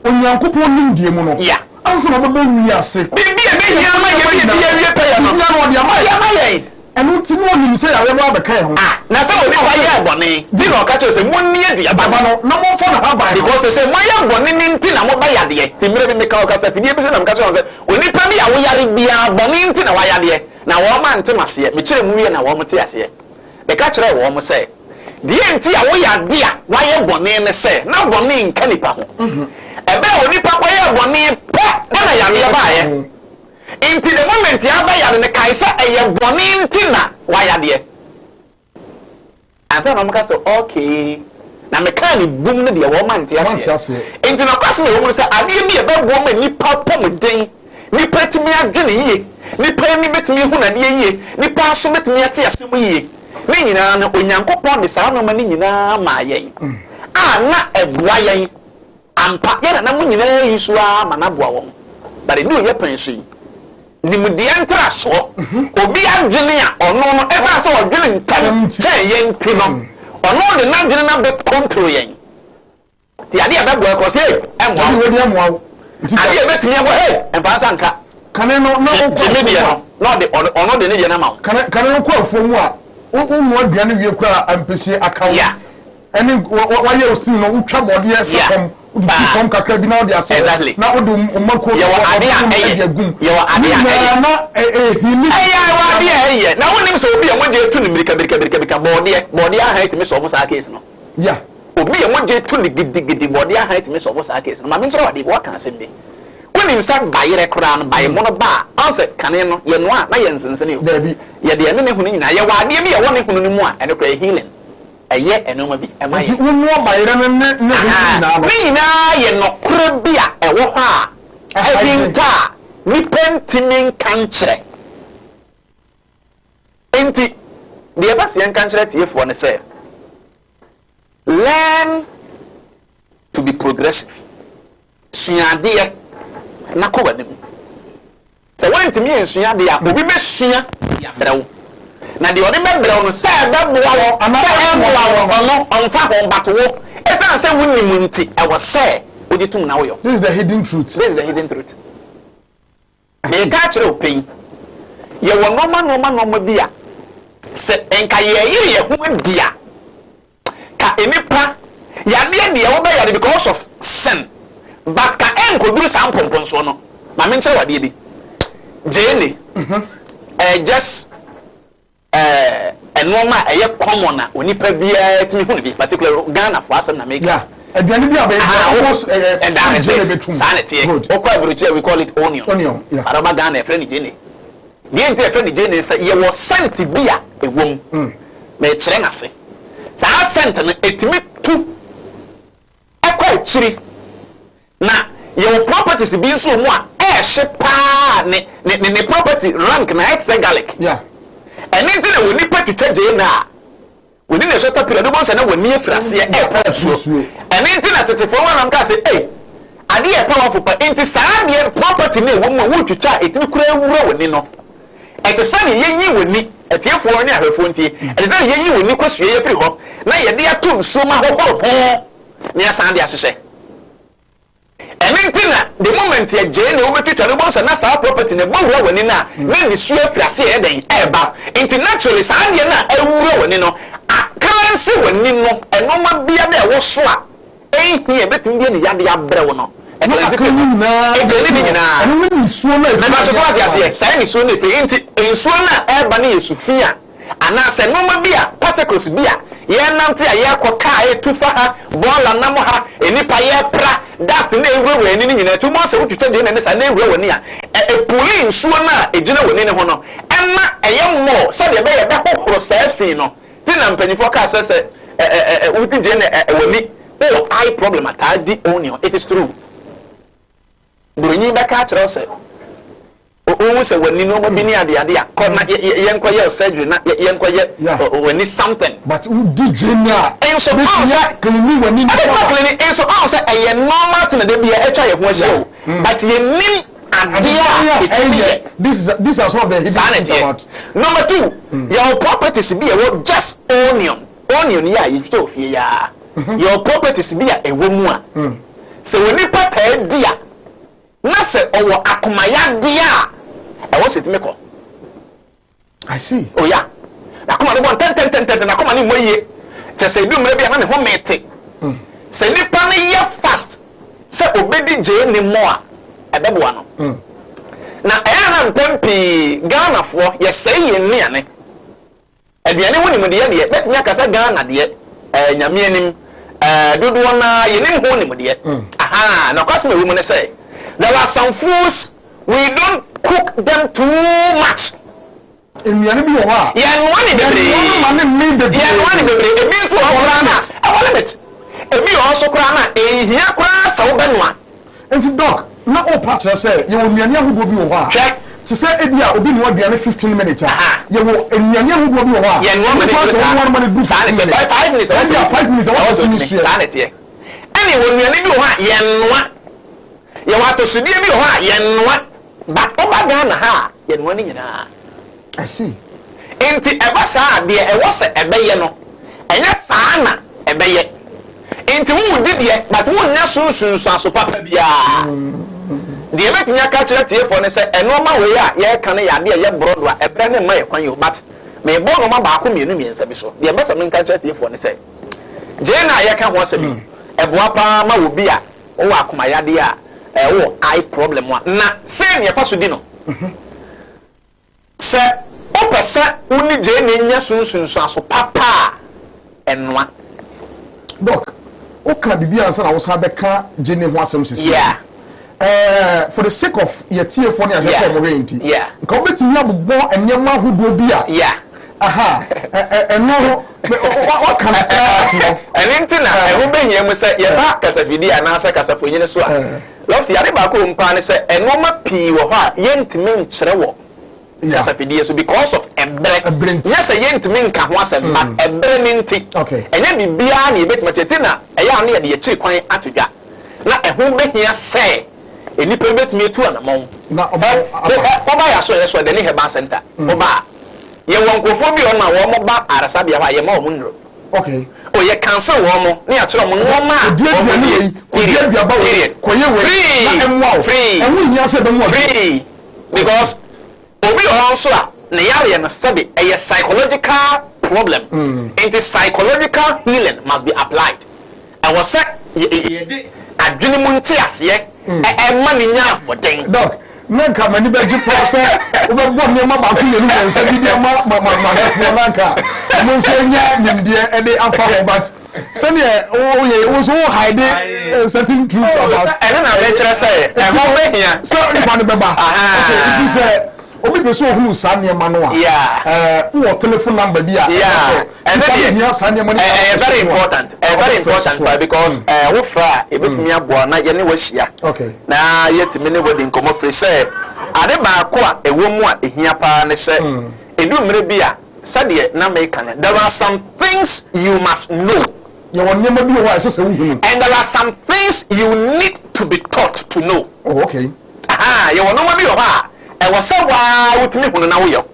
Onyankopɔn nimdeɛ mu no, Yeah. ansa na ɔbɛbɔ wiase, Biribi a ɛbɛhia ama yɛn biribi awie pɛyɛ no, biribiara no ɔde ama ɔde yɛn. ama yɛn. Ɛno nti na ɔnim sɛ yareɛ bɛba abɛka yɛn ho. Ah, na sɛ onipa yɛɛ bɔne nti na ɔka kyerɛɛ sɛ, Monni aduaba no. No, na momfa n'ahaban no. Because sɛ moayɛ bɔne no nti na moba yadeɛ. Nti mmerɛ bi meka wɔ kasafidie bi so na meka kyerɛɛ wɔn sɛ, onipa bi a woyare biara, bɔne nti na wayadeɛ. Na wɔn ante m'aseɛ. Mekyerɛɛ mu wieɛ na wɔn te aseɛ. Meka kyerɛɛ wɔn sɛ, deɛ nti a woyade a woayɛ bɔne ne sɛ, na bɔne nka nipa ho. Ɛberɛ a onipa kɔyɛɛ bɔne pɛ na yadeɛ baeɛ. Nti the moment yɛaba yare no kae sɛ ɛyɛ bɔne nti na wayadeɛ. Ansa na wɔka sɛ okay. Na mekaa ne bum no deɛ wɔn ante aseɛ. Nti nokwasɛm a ɛwɔ mu ne sɛ adeɛ bi a ɛbɛboa ma nnipa apɔmuden, nnipa atumi adwene yie, nnipa ani bɛtumi ahunu adeɛ yie, nnipa aso bɛtumi ate asɛm yie, ne nyinaa no Onyankopɔn de saa nnoɔma no nyinaa maa yɛn a na ɛboa yɛn. Ampa, yɛn nananom nyinaa yi so ara ma no aboa wɔn. But ɛnni oyɛ pɛn so yi, nimdeɛ ntrasoɔ, obi adwene a ɔno no, ɛsiane sɛ ɔdwene ntɛm kyɛn yɛn nti no, ɔno de n'adwene no abɛ control yɛn. Nti adeɛ a ɛbɛboa korɔ sɛ, ei, ɛmmoa wo. Adeɛ a ɛbɛtumi aboa, ei, ɛmfa nsa nka. Kane no na wokɔ Gye me deɛ no na ɔde ɔno de ne deɛ no ama wo. Kane kane no kɔ afuo mu a wo wonoa aduane wie koraa a ampesie aka wo. Yeah. Ɛne wayɛ wo stew no wotwa bɔdeɛ sɛ fam wotutu fam kakra bi na wode asɛ Exactly. na wode wo mako Yɛwɔ ade a no ɛyɛ. de agum. Yɛwɔ ade Ne a ɛyɛ. nyinaa na ɛhili. Ɛyɛ a ɛwɔ ade a ɛyɛ. Na wonim sɛ obi a mogya etu no mirika mirika mirika mirika bɔɔdeɛ bɔɔdeɛ ahan tumi sɔɔfo saa case no. Yeah. Obi a mogya etu no gidigidi bɔɔdeɛ ahan tumi sɔɔfo saa case no. Maame nkyerɛ wo adeɛ bi waka asɛm bi. Wonim sɛ bayerɛ koraa no bayemono ba a ɔn sɛ kane no yɛnoa a na yɛnsensene o. Daabi. Yɛde ɛne ne hono nyinaa yɛwɔ adeɛ bi a ɛwɔ ne hono no mu a ɛno koraa ɛyɛ healing. Ɛyɛ nnoɔma bi ma Nti yɛn. wonoa bayerɛ no ne ne ho no nyinaa no. Ne nyinaa yɛ nɔkorɛ bi a ɛwɔ hɔ a ahinta a nnipa ntumi nka nkyerɛ. Enti deɛ ɛbɛ sɛ yɛnka nkyerɛ atiefoɔ ne sɛ, learn to be progressive. Sua adeɛ na kɔ w'anim. Sɛ woantumi ansua adeɛ a, obi bɛsua de abrɛ wo. Na deɛ ɔde bɛbrɛ wo no, sɛ ɛbɛboa wo, sɛ ɛmmoa wo, ɔno ɔmfa ho, but wo, ɛsiane sɛ wonim nti, ɛwɔ sɛ wogye tom na woyɔ. This is the hidden truth. This is the hidden truth. Mereka akyerɛ wo pɛn, yɛwɔ nnoɔma nnoɔma nnoɔma bi a, sɛ nka yɛyere yɛn ho adi a, Ka nnipa yadeɛ deɛ wobɛyare because of sin but ka ɛnkɔduru saa mpɔmpɔnsoɔ no. Ma menkyerɛ wo adeɛ bi. Gyeene ɛyɛ just ɛɛ nnoɔma a ɛyɛ common a onipa biara tumi hu no bi particularly Ghanafoɔ asɛm na meka. Yeah. Aduane bi a bɛyɛ Aha, wo- almost ɛɛ and that is gyeene it. bɛtum. Saa na ɛteɛ. Good. Wokɔ aburokyire a we call it onion. Onion, yeah. But ɔba Ghana yɛfrɛ no gyeene. Deɛ nti a yɛfrɛ no gyeene ne sɛ yɛwɔ scent bi a ɛwɔ mu. Mekyerɛ no ase. Saa scent no, ɛtumi tu kɔ akyiri. Na yɛwɔ properties bi nso wɔ mu a ɛɛhye paa, ne ne ne ne property rank no ayɛ te sɛ garlic. Yeah. Ɛno nti na wɔ nipa twitwa gyeene a, wɔni na ɛsɔ tapira no, wobɛhu sɛ na wɔni afiri aseɛ ɛɛpa nsuo. Ɛno nti na tetefoɔ no anam kaa sɛ, ei, adeɛ yɛ powerful pa. Nti saa adeɛ property no a ɛwɔ mu a wotwitwa a ɛtumi koraa wura w'ani no, Ɛte sɛ nea yɛayi w'ani, atiefoɔ ne ahwɛfoɔ ntie, ɛte sɛ nea yɛayi w'ani kosua yi afiri hɔ na yɛde ato nsuo mu ahohoro ho na yɛasan de ahyehyɛ. Ɛno nti na the moment yɛgyee nea wobɛtwitwa no, wobɛhu sɛ na saa property no ɛbɔ wura w'ani no a, na nisuo afiri aseɛ ɛyɛ dɛn? Ɛreba. Nti naturally saa adeɛ no a awura w'ani no, acleanse w'ani no, nnoɔma biara a ɛwɔ so a Ɛnhia, ebetumi de aniyadeɛ abrɛ wo no. Na Ɛcleanse aka ne nyinaa Ɛcleanse ne nyinaa. Ɛno ne nisuo no a ɛfiri Mepakyɛ so wate adeɛ aseɛ? Saa nisuo no ɛfiri. Nti nsuo no a ɛreba no yɛ su fi a, anaasɛ nnoɔma bi a, particles bi a, yɛrenante a yɛrekɔ, car ɛretu fa ha, bɔɔla nam ha, nnipa yɛrepra, dust no a ɛwura w'ani no nyinaa. Nti wobɛhu sɛ wotwitwa gyeene no saa na ɛwura w'ani a, ɛ, ɛpuli nsuo no a ɛgyina w'ani no ho no, ɛma ɛyɛ more sɛdeɛ ɛbɛyɛ ɛbɛhohoro saa fi no. Ti na mpanyinfoɔ kaa sɛ sɛ ɛ ɛ ɛ wodi gyeene ɛ w'ani wowɔ eye problem a taa di onion it is true. Buronyi bɛka akyerɛ wo sɛ wohu sɛ w'ani nneɛma bi ne adeade a kɔ na yɛnkɔ yɛ surgery na yɛnkɔ yɛ w'ani something. But wodi gyeene a nso ɔn sɛ clean w'ani no ɛbɛtuma clean nso ɔn sɛ ɛyɛ normal thing na da bia atwa yɛn ho ahyia o but yɛnim adeɛ a ɛtumi yɛ. This is these are some of the hidden Saa na things ɛteɛ. about. Number two, yɛwɔ properties bi a ɛwɔ just onion, onion yi a yɛtwitwa wɔ fie yi ara. Yɛwɔ properties bi a ɛwɔ mu a, sɛ onipa taa di a, na sɛ ɔwɔ akomayadeɛ a, ɛwɔ sɛ ɛtumi kɔ. I see. Oh yeah. N'akoma no bɔ ntɛntɛntɛntɛn, n'akoma no mmɔ yie. Kyerɛ sɛ edu mmerɛ bi a na ne ho mete. Sɛ nipa no yɛ fast sɛ obedi gyeene mmɔ a, ɛbɛboa no. Na ɛyɛ a na mpɛn pii Ghanafoɔ yɛsɛe yɛn nnuane. Aduane ho nimdeɛ deɛ, mɛtumi aka sɛ Ghana deɛ, ɛɛ Nyame anim, ɛɛ dodoɔ no ara yɛnim ho nimdeɛ. Ahaa, nokwasɛm a ɛwɔ mu ne sɛ, there are some foods we don't cook them too much. Nnuane bi wɔ hɔ a. Yɛnnoa ne bebree. Yɛnnoa no ma ne mmee bebree. Yɛnnoa ne bebree. Ebi nso wɔ hɔ koraa no a, ɛwɔ limit. Ebi wɔ hɔ nso koraa no a, ɛnhia koraa sɛ wobɛnoa. Nti Doc, na worepa akyerɛ sɛ yɛwɔ nnuane ahodoɔ bi wɔ hɔ a, Hwɛ. te sɛ ebia obi noa aduane 15 minutes a, Aha. yɛwɔ nnuane ahodoɔ bi wɔ hɔ a, Yɛnnoa ma ɛno no koraa duru sɛ saa. wonoa no ma no duru Saa na 15 ɛteɛ. minutes. 5 minutes ɛwɔ sɛ Ebia wotumi. 5 minutes ɛwɔ Ɛwɔ sɛ sɛ wotumi wotumi. sua. Saa na ɛteɛ. Ɛne yɛwɔ nnuane bi wɔ hɔ a, yɛnnoa. Yɛwɔ atosodeɛ bi wɔ hɔ a, yɛnnoa. But woba Ghana ha a, yɛnoa ne nyinaa. I see. Nti ɛba saa a, deɛ ɛwɔ sɛ ɛbɛyɛ no, ɛnyɛ saa na ɛbɛyɛ. Nti woredi deɛ, but wonnya so nsunsuanso papa biara. Deɛ mɛtumi aka akyerɛ atiefoɔ ne sɛ nnoɔma wei a yɛreka no yɛ adeɛ a ɛyɛ borɔdo a ɛberɛ no mma yɛ kwan o but merebɔ nnoɔma baako mmienu mmiɛnsa bi so. Deɛ mepɛ sɛ menka nkyerɛ atiefoɔ ne sɛ gyeene a yɛreka ho asɛm yi ɛboa pa ara ma obi a wowɔ akoma yadeɛ a wowɔ eye problem a na sei na yɛfa so di no. Sɛ wopɛ sɛ wo ne gyeene nya so nsunsuanso papa a, ɛnoa. Doc, woka biribi ansa na wosan bɛka gyeene ho asɛm sisi. Yeah. Eh, for the sake of yɛ tiefoɔ ne ahwɛfoɔ a wɔhwɛ yɛn nti, Yeah. nka wobɛtumi abobɔ nneɛma ahodoɔ bi a, Yeah. aha, ɛno ho, waka no taa ato hɔ. Ɛno nti na ɛho bɛhia mu sɛ yɛba kasafidie anaasɛ kasafonyini so a, Lofty, ade baako wɔ mu paa ne sɛ nnoɔma pii wɔ hɔ a yɛntumi nkyerɛ wɔ kasafidie so because of ɛberɛ. Nyɛ sɛ yɛntumi nka ho asɛm but ɛberɛ no nti. Ɛnyɛ biribiara na yɛbɛtumi akyerɛ nti na ɛyɛ a na yɛde yɛakyiri kwan ato dwa. Na ɛho bɛhia sɛ nnipa bi bɛtumi atu anamɔn. Woba yɛn asoɛeɛ so a, Dani Herbal Centre, woba a, yɛwɔ nkurɔfoɔ bi wɔ hɔnom a wɔba ayaresabea hɔ a yɛma wɔn nnuro. Okay. Oh, yɛ cancel wɔn mo ne yɛakyerɛ wɔn nneɛma a Kɔdi wɔn aduane die. wei, kɔdi Period. aduaba wei, Period. kɔyɛ wei, Free. na ɛmmoa wo. Free. Ɛho nhia sɛ ɛbɛmoa bio. Free. Because obi wɔ hɔ nso a ne yareɛ no sɛbe ɛyɛ psychological problem. Nti psychological healing must be applied. Ɛwɔ sɛ yɛde adwene mu nteaseɛ ma no nya ahoɔden. Doc, na nka m'ani bɛgye paa sɛ wobɛbɔ nneɛma baako mmienu mmiɛnsa bi de ama m'ahwɛfoɔ na nka wɔn nso anya nimdeɛ de afa ho but sɛdeɛ woyɛ wo nso wo hide eh, certain truths oh, about. Ɛno na mekyerɛ sɛ ɛho bɛhia. Sɛ nipa no bɛba. Okay, nti sɛ obi pɛ sɛ ohunu saa nneɛma no a ɛɛ wowɔ telephone number bi a ɛka sɛ ɛno nipa deɛ no hia saa nneɛma no ɛyɛ very important ɛyɛ very important paa because ɛɛ wofra a ebetumi aboa na yɛne wahyia na yɛtumi ne wadi nkɔmɔ firi sɛ ade baako a ɛwɔ mu a ehia paa ne sɛ edu mmerɛ bi a sɛdeɛ na meka no there are some things you must know. Yɛwɔ nneɛma bi wɔ hɔ a ɛsɛ sɛ wohunu. And there are some things you need to be taught to know. Oh, okay. Ahaa, yɛwɔ nnoɔma bi wɔ hɔ a, ɛwɔ sɛ wo ara wotumi hunu na woyɔ.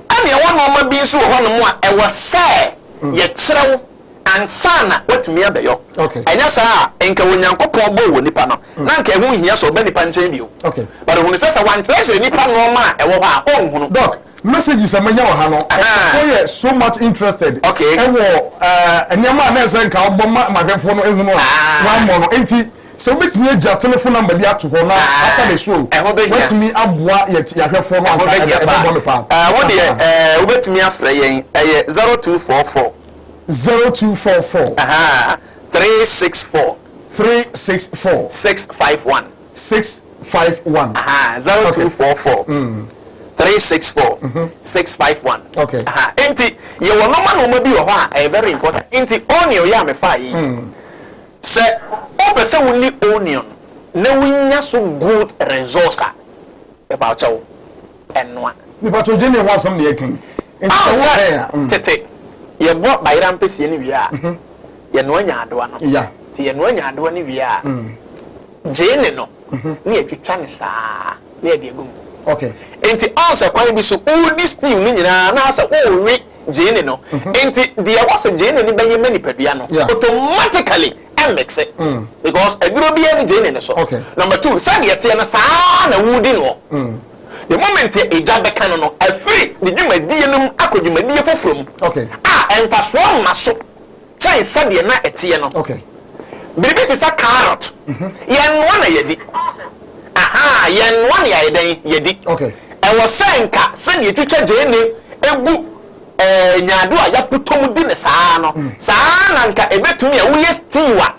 Ɛna yɛwɔ nnoɔma bi nso wɔ hɔnom a, ɛwɔ sɛ yɛkyerɛ wo ansa na woatumi abɛyɔ. Ɛnyɛ saa a, nka Onyankopɔn bɔɔ onipa no, na nka ɛho nhia sɛ ɔba nipa nkyɛn bio. But ɔhunu sɛ sɛ wankyerɛkyerɛ nipa nnoɔma a ɛwɔ hɔ a, ɔnhunu. Doc, messages a manya wɔ ha no, nkurɔfoɔ yɛ so much interested ɛwɔ nneɛma a na ɛsɛ nka wobɔ ma mahwɛfoɔ no ehunu a wammɔ no. Enti Sɛ wobɛtumi agya telefon number bi ato hɔ na after the show woatumi aboa yɛ yɛahwɛfoɔ no anka ɛbɛboa me paa. Wo deɛ wobɛtumi afrɛ yɛn ɛyɛ 0244. 0244. 364. 364. 651. 651. 0244. 364. 651. Okay. Nti yɛwɔ nɔɔma nɔɔma bi wɔ hɔ a ɛyɛ very important. Nti onion yɛ a mefa yi. Sɛ wopɛ sɛ wo ni onion na wo nya so good results a, mepa wo kyɛw, ɛnoa. Mepakyɛw gye ne ho asɛm na yɛka yi. Nti Ahu sɛ sɛ wohwɛ a. mm. tete yɛbɔ bayerɛ ampesie no wie a, yɛnoa nyaadoa no. Yeah. Nti yɛnoa nyaadoa no wie a, gyeene no na yɛtwitwa no saa na yɛde agu mu. Okay. Nti ɔn sɛ kwan bi so wodi stew no nyinaa na asɛ worewe gyeene no. Nti deɛ ɛwɔ sɛ gyeene no bɛyɛ ma nipadua no automatically ɛmmixe because aduro biara nni gyeene no so. Number two, sɛdeɛ ɛteɛ no saa ara na woredi noɔ. The moment a egya bɛka no no, afiri ne dwumadie no mu akɔ dwumadie foforɔ mu a mfasoɔ mma so kyɛn sɛdeɛ na ɛteɛ no. Biribi te sɛ carrot, yɛnnoa na yɛdi. Ahaa, yɛnnoa na yɛayɛ dɛn? Yɛdi. Ɛwɔ sɛ nka sɛdeɛ yɛtwitwa gyeene gu ɛɛ nyaadoa a yɛapotɔ mu di no saa no, saa ara na nka ɛbɛtumi a woyɛ stew a,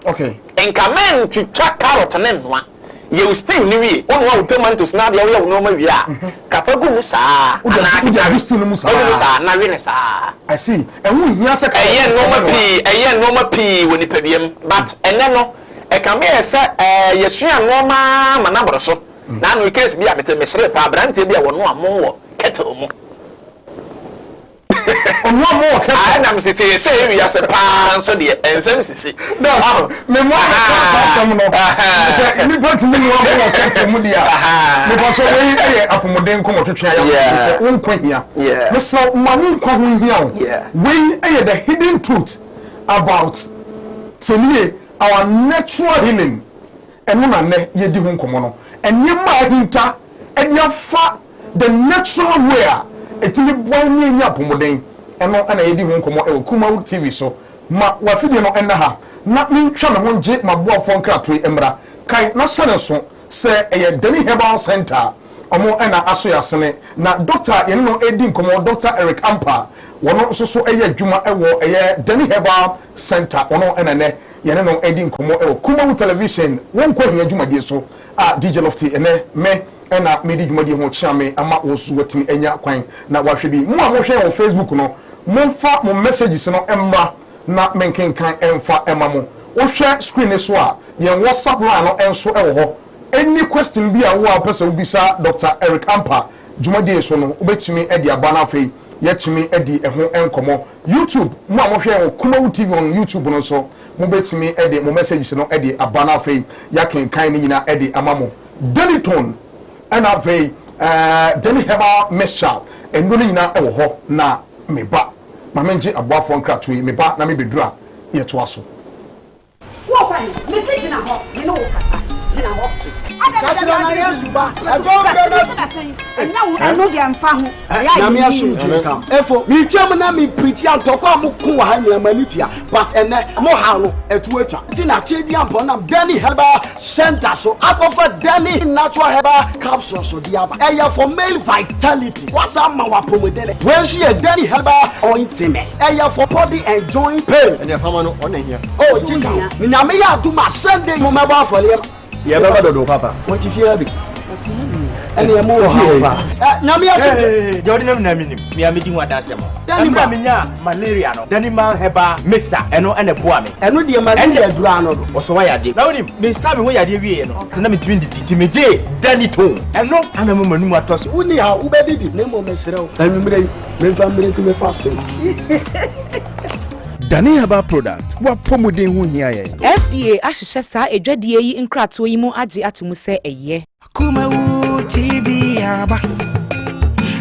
nka mɛntwitwa carrot no nnoa. Yɛ wo stew no wie, wonoa wo tomatoes na adeɛ woyɛ wo nnoɔma wie a, ka fa gu mu saa anaa Wode keka agu stew no mu fa gu mu saa. saa na we no saa. I see. Ɛho nhia sɛ carrot Ɛyɛ no nnoɔma bɛnoa. pii, ɛyɛ nnoɔma pii wɔ nipadua mu but ɛnnɛ no, ɛkame ayɛ sɛ ɛɛ yɛsua nnoɔma ara ma no aboro so. Naano case bi a mete, meseree paa, aberanteɛ bi a wɔnoa mo wɔ kettle mu. Ɔnoa mo wɔ kettle. Ah, ɛna mesese yɛ sɛ wiase paa nso deɛ ɛnsɛm sisi. Dɔk, me mo abɛka saa asɛm no sɛ nnipa tumi noa mo wɔ kettle mu deɛ a, mepatwɛ wei yɛ apɔmuden nkɔmmɔtwetwe a yɛakɔ sɛ wo nkwa hia. Mesrɛ wo ma wo nkwa ho nhia wo. Wei yɛ the hidden truth about, tie nie, our natural healing. Ɛno na nnɛ yɛredi ho nkɔmmɔ no. Nneɛma a ahinta de afa the natural way a ɛtumi boa yɛn ma yɛnya apɔmuden, ɛno na yɛredi ho nkɔmmɔ wɔ Kumawood TV so. Ma w'afidie no nna ha na mentwa me ho ngye m'aboafoɔ nkratoɔ yi mmra. Kae na hyɛ no nso sɛ ɛyɛ Dani Herbal Centre a wɔn na aso yɛn asene. Na Dɔkta a yɛne no redi nkɔmmɔ, Dɔkta Eric Ampah, wɔno nso so yɛ adwuma wɔ ɛyɛ Dani Herbal Centre. Wɔno na ɛnnɛ yɛne no redi nkɔmmɔ wɔ Kumawu Television Wo Nkwa Hia dwumadie so a DJ Lofty ɛnnɛ me na meredi dwumadie ho kyeame ama wo nso woatumi anya kwan na woahwɛ bi. Mo a mohwɛ yɛn wɔ Facebook no, momfa mo messages no mmra na menkenkan mfa mma mo. Wohwɛ screen no so a, yɛn WhatsApp line no nso wɔ hɔ. Any question bi a wowɔ a wopɛ sɛ wobisa Doctor Eric Ampah dwumadie so no, wobɛtumi de aba na afei yɛatumi adi ɛho nkɔmmɔ. YouTube, mo a mohwɛ yɛn wɔ Kumawu TV on YouTube no nso, mobɛtumi de mo messages no de aba na afei yɛakenkan ne nyinaa de ama mo. Deliton ɛna afei Deli Herbal Mixture, nnuro no nyinaa wɔ hɔ na me ba. Ma mengye aboafoɔ nkratoɔ yi, me ba na mebɛduru a yɛtoa so. Wokɔ he? Mese gyina hɔ, me ne wo kasa. Gyina hɔ. Ka kyerɛ na Yesu ba. Ɛdwo mfrɛ no. Ɛnyɛ wo ɛno deɛ mfa ho. Ɛyɛ a Nyame yɛnni. asomdwie nka wo. Efo, metwam na me preachi a ntɔkwa a mo ko wɔ ha nyinaa m'ani tua but ɛnɛ mo haw no ɛto atwa. Nti na Kyedi Ampɔnam Dani Herbal Center so akɔfa Dani Natural Herbal Capsules de aba. Ɛyɛ for male vitality. Wasan ma wo apɔmuden. Wei nso yɛ Dani Herbal Ointment. Ɛyɛ for body and joint pain. Ɛnna fama no ɔna hia. Oh, gye ka ho. Nyame yɛ adom a Sunday mo mɛbɔ afɔreɛ ma. Yɛbɛba dodo papa. Wɔte fie ha bi. Ɛne ɛmo wɔ ha paa. Ɛ Nyame ase. Deɛ ɔde nam na menim. Me a medi ho adanseɛ ma wo. Ɛmmerɛ a menyaa malaria no, Danimal Herbal Mixture, ɛno ɛna ɛboaa me. Ɛno deɛ malaria aduro ano no. Ɔsɔ w'ayadeɛ. Na wonim, mesaa me ho yadeɛ wieɛ no, sɛ na mentumi ndidi nti megyee Danitone. Ɛno ana ama m'anum atɔ so. Wonni ha, wobɛdidi. Na mmom mesrɛ wo, anwummerɛ yi, memfa mmerɛ me fasting. Dani Herbal Product, w'apɔmuden ho hia yɛn. FDA ahyehyɛ saa adwadie yi nkratoɔ yi mu agye ato mu sɛ ɛyɛ. Kumawu TV aba